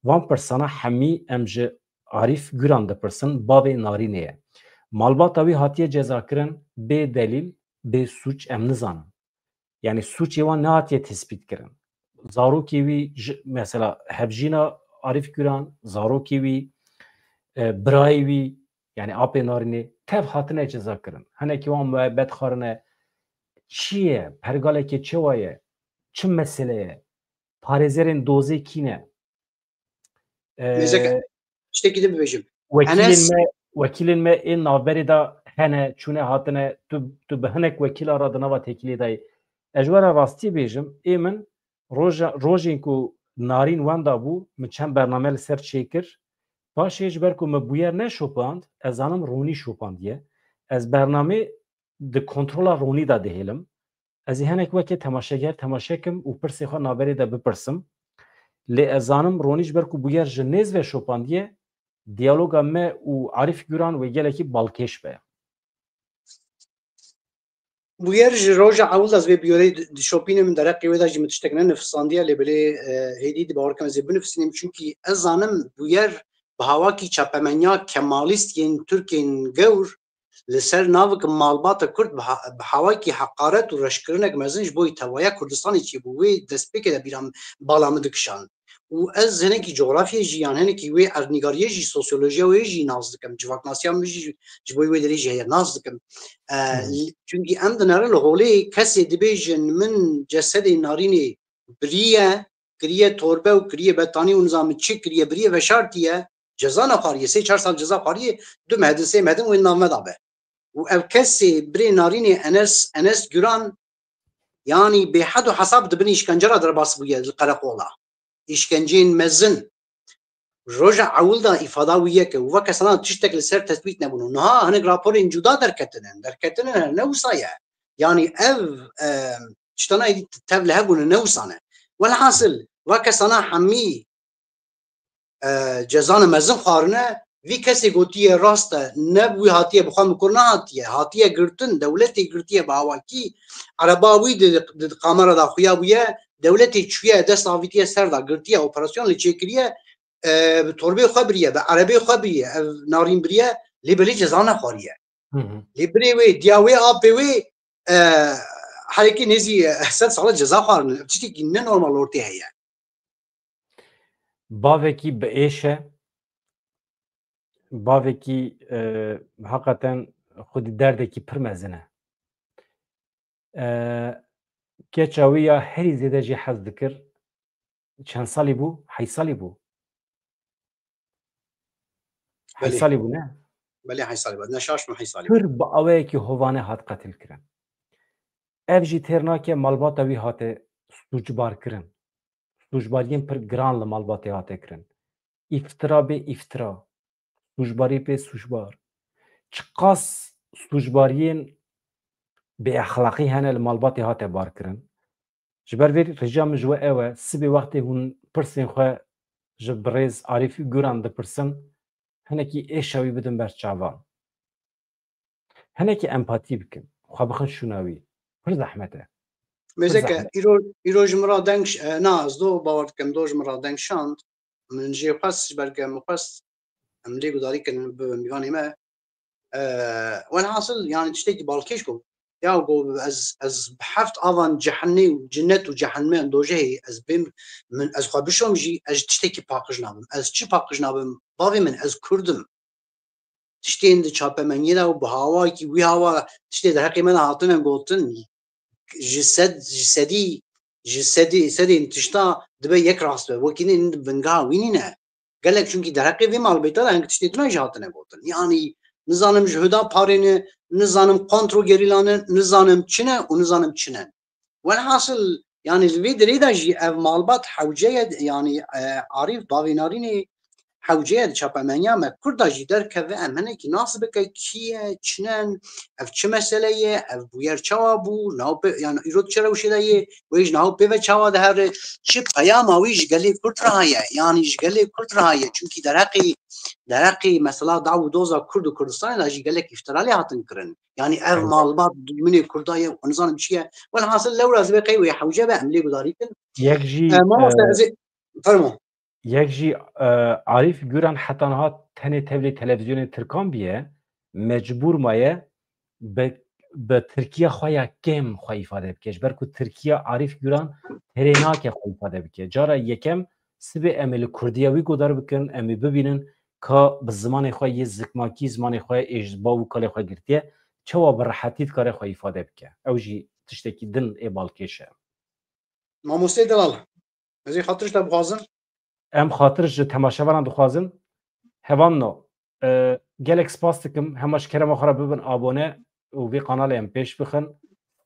Van pirsana hemî em ji Arîf Guran dipirsin, bavê Narînê ye. Malbata wî hatiye cezakirin bê delîl, bê sûc em nizanin. Yani sûcê wan nehatiye tespît kirin. Zarokê wî ji, mesela hevjîna Arîf Guran, zarokê wî, e, birayê wî, yani apê Narînê tev hatine ceza kirin. Hinekî wan muebbet xwarine. Çi ye? Pergalekê çewa ye? Çi mesele ye? Parêzerên dozê kî ne? Mêzeke, Ee, tiştekî din bibêjim. Wekîlên Enes me, wekîlên me ê navberê de hene, çûne hatine, tu, tu bi hinek wekîla re di nava têkiliyê de yî. Ez ji we re rastî bêjim, ê min roja, rojên ku Narîn wenda bû, min çend bername li ser çêkir. Paşê ji ber ku min bûyer neşopand, ez zanim Ronî şopandiye. Ez bernamê di kontrola Ronî de dihêlim. Ez ê hinek weke temaşeger temaşe kim û pirsê xwe naberê de bipirsim. Lê ez zanim Ronî ji ber ku bûyer ji nêz ve şopandiye, diyaloga me û Arîf Guran wê gelekî balkêş be. Bûyer ji roja ewil de ez vê bûyerê di-, dişopînim, dereqê wê de jî min tiştek nenifsandiye, lê belê, e, hêdî di bawer kim ez ê binifsînim, çunkî ez zanim bûyer bi hawakî çapemeniya kemalîst yên Tirkên gewr li ser navik malbata Kurd bi ha-, bi hawakî heqaret û reşkirinek mezin ji bo yî tevaya Kurdistanê çêbû. Wê destpêkê de bîra min, bala min dikişand. Û ez hinekî cografyê jî yan hinekî wê erdnîgariyê jî, sosyolojiya wê jî nas dikim. Civaknasiya min jî ji bo wê derê jî heye nas dikim. E, Hı hı. Çunkî em dinere li holê kesê dibêjin min cesedê Narînê biriye, kiriye torbe û kiriye betanî û nizam çi kiriye, biriye veşartiye, ceza nexwariye, sê çar sal ceza xwariye, du mehedin, sê mehedin wê nav me dabe. Û ev kesê birê Narînê Enes, Enes Guran, yanî bêhed û hesab di bin îşkence re derbas bûye li qereqola. Îşkenceyên mezin. Roja ewil de îfada wî yek e û weke sana tiştek li ser tespît nebûn. Û niha hinek raporên cuda derketine. Derketine ne wisa ye. Yanî ev, e, tiştana êdî tev li hev bûne ne wisa ne. Welhasil, weke sana hemî, e, cezane mezin xwarine, vî kesê gotiye rast e, ne wî hatiye bi xwe mikur nehatiye, hatiye girtin, dewletê girtiye bi awakî, ereba wî di, di, di kamera de xuya bûye, dewletê çûye, dest avîtiye ser de, girtiye, operasyon li çêkiriye, e, bi torbê xwe biriye, bi erebê xwe biriye, ev Narîn biriye, lê belê ceza nexwariye. Hı hı. Lê birê wê, diya wê, apê wê, e, herekî nêzî, e, sed sala ceza xwarine. Tiştekî ne normal ortê heye. Bavekî bi êş e, bavekî, e, heqeten xwedî derdekî pir mezin e. E, keça wî ya herî zêde jê hez dikir, çend salî bû? Heyş salî bû. Heyş Belê. salî bû, ne? Belê, heyş salî bû. Ne şaş me, heyş salî bû. Pir bi awayekî hovane hat qetil kirin. Ev jî têr nake malbata wî hate sûcbar kirin. sûcbariyên pir giran li malbatê hate kirin. Îftira bê îftira, sûcbarî bê sûcbar. Çiqas sûcbariyên bêexlaqî hene li malbatê hate barkirin. Ji ber vê rica min ji we ew e, sibê wextê hûn pirsên xwe ji birêz Arîf Guran dipirsin, hinekî êşa wî bidin ber çavan. Hinekî empatî bikin, xwe bixin şûna wî. Pir zehmet e. Mêzeke, îro, îro ji min re deng, e, na, ez do bawer dikim, do ji min re deng şand. Min jê xwest, ji ber ku min xwest em lê gudarî kirin bi mîvanê me. E, Welhasil, yani tiştekî balkêş ku, ya ku ez, ez bi heft avan cehenê û cinnet û cehenme dojehê ez bêm, min, ez xwe bişom jî, ez ji tiştekî paqij nabim. Ez çi paqij nabim? Bavê min, ez Kurd im. Tiştên di çapemeniyê de û bi hawayekî wî hawa tiştê di heqê me de hatine gotin, ji sed, ji sedî, ji sedî, sedên tişta dibe yek rast be. Wekî nî bingeha wî nîne. Gelek çunkî derheqê vê malbêta de hing tiştê din jî hatine gotin. Yanî nizanim ji huda parê ne, nizanim kontro gerîla ne, nizanim çi ne û nizanim çi ne. Welhasil, yanî li vê dirê de jî ev malbat hewce ye, yanî, e, Arîf bavê Narînê hewce ye di çapemeniya me Kurd de jî derkeve, em hinekî nas bike kî ye, çi ne, ev çi mesele ye, ev bûyer çawa bû, navpê, yanî îro di çi rewşê de ye, wê ji navpê ve çawa dihere, çi peyama wî ji gelê Kurd re heye, yanî ji gelê Kurd re heye, çunkî derheqê, derheqê mesela daw û doza Kurd û Kurdistanê de jî gelek îftira lê hatin kirin. Yanî ev Evet. malbat dûminê Kurda ye, û nizanim çi ye. Welhasil lewra ez vê qey wê hewce be, em lê gudarî kin. Yek jî, E, mamoste, e, ez ê, fermo. Yek jî, e, Arîf Guran heta niha tenê tevlî televîzyonên Tirkan bûye, mecbûr maye bi, bi Tirkiya xwe ya kêm xwe îfade bike. Ji ber ku Tirkiya Arîf Guran terê nake xwe îfade bike. Cara yekem sibê em ê li Kurdiya wî godar bikin, em ê bibînin ka bi zimanê xwe yê zikmakî, zimanê xwe ê ji bav û kalê xwe girtiye, çawa bi rehetî dikare xwe îfade bike. Ew jî tiştekî din ê balkêş e. Mamostê Delal, ez ê xatir ji te bixwazim. Em xatir ji temaşevanan dixwazin. Hevalno, e, gelek spas dikim. Hema ji kerema xwe re bibin abone û vê kanalê em pêş bixin.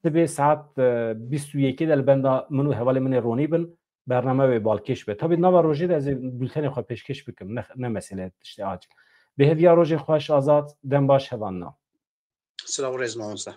Sibê saet, e, bîst û yekê de li benda min û hevalê min ê Ronî bin. Bername wê balkêş be. Tabî nava rojê de ez ê bultenê xwe pêşkêş bikim. Ne, ne mesele tiştê acil. Bi hêviya rojê xweş Azad, dem baş hevalno. Silav û rêz mamoste.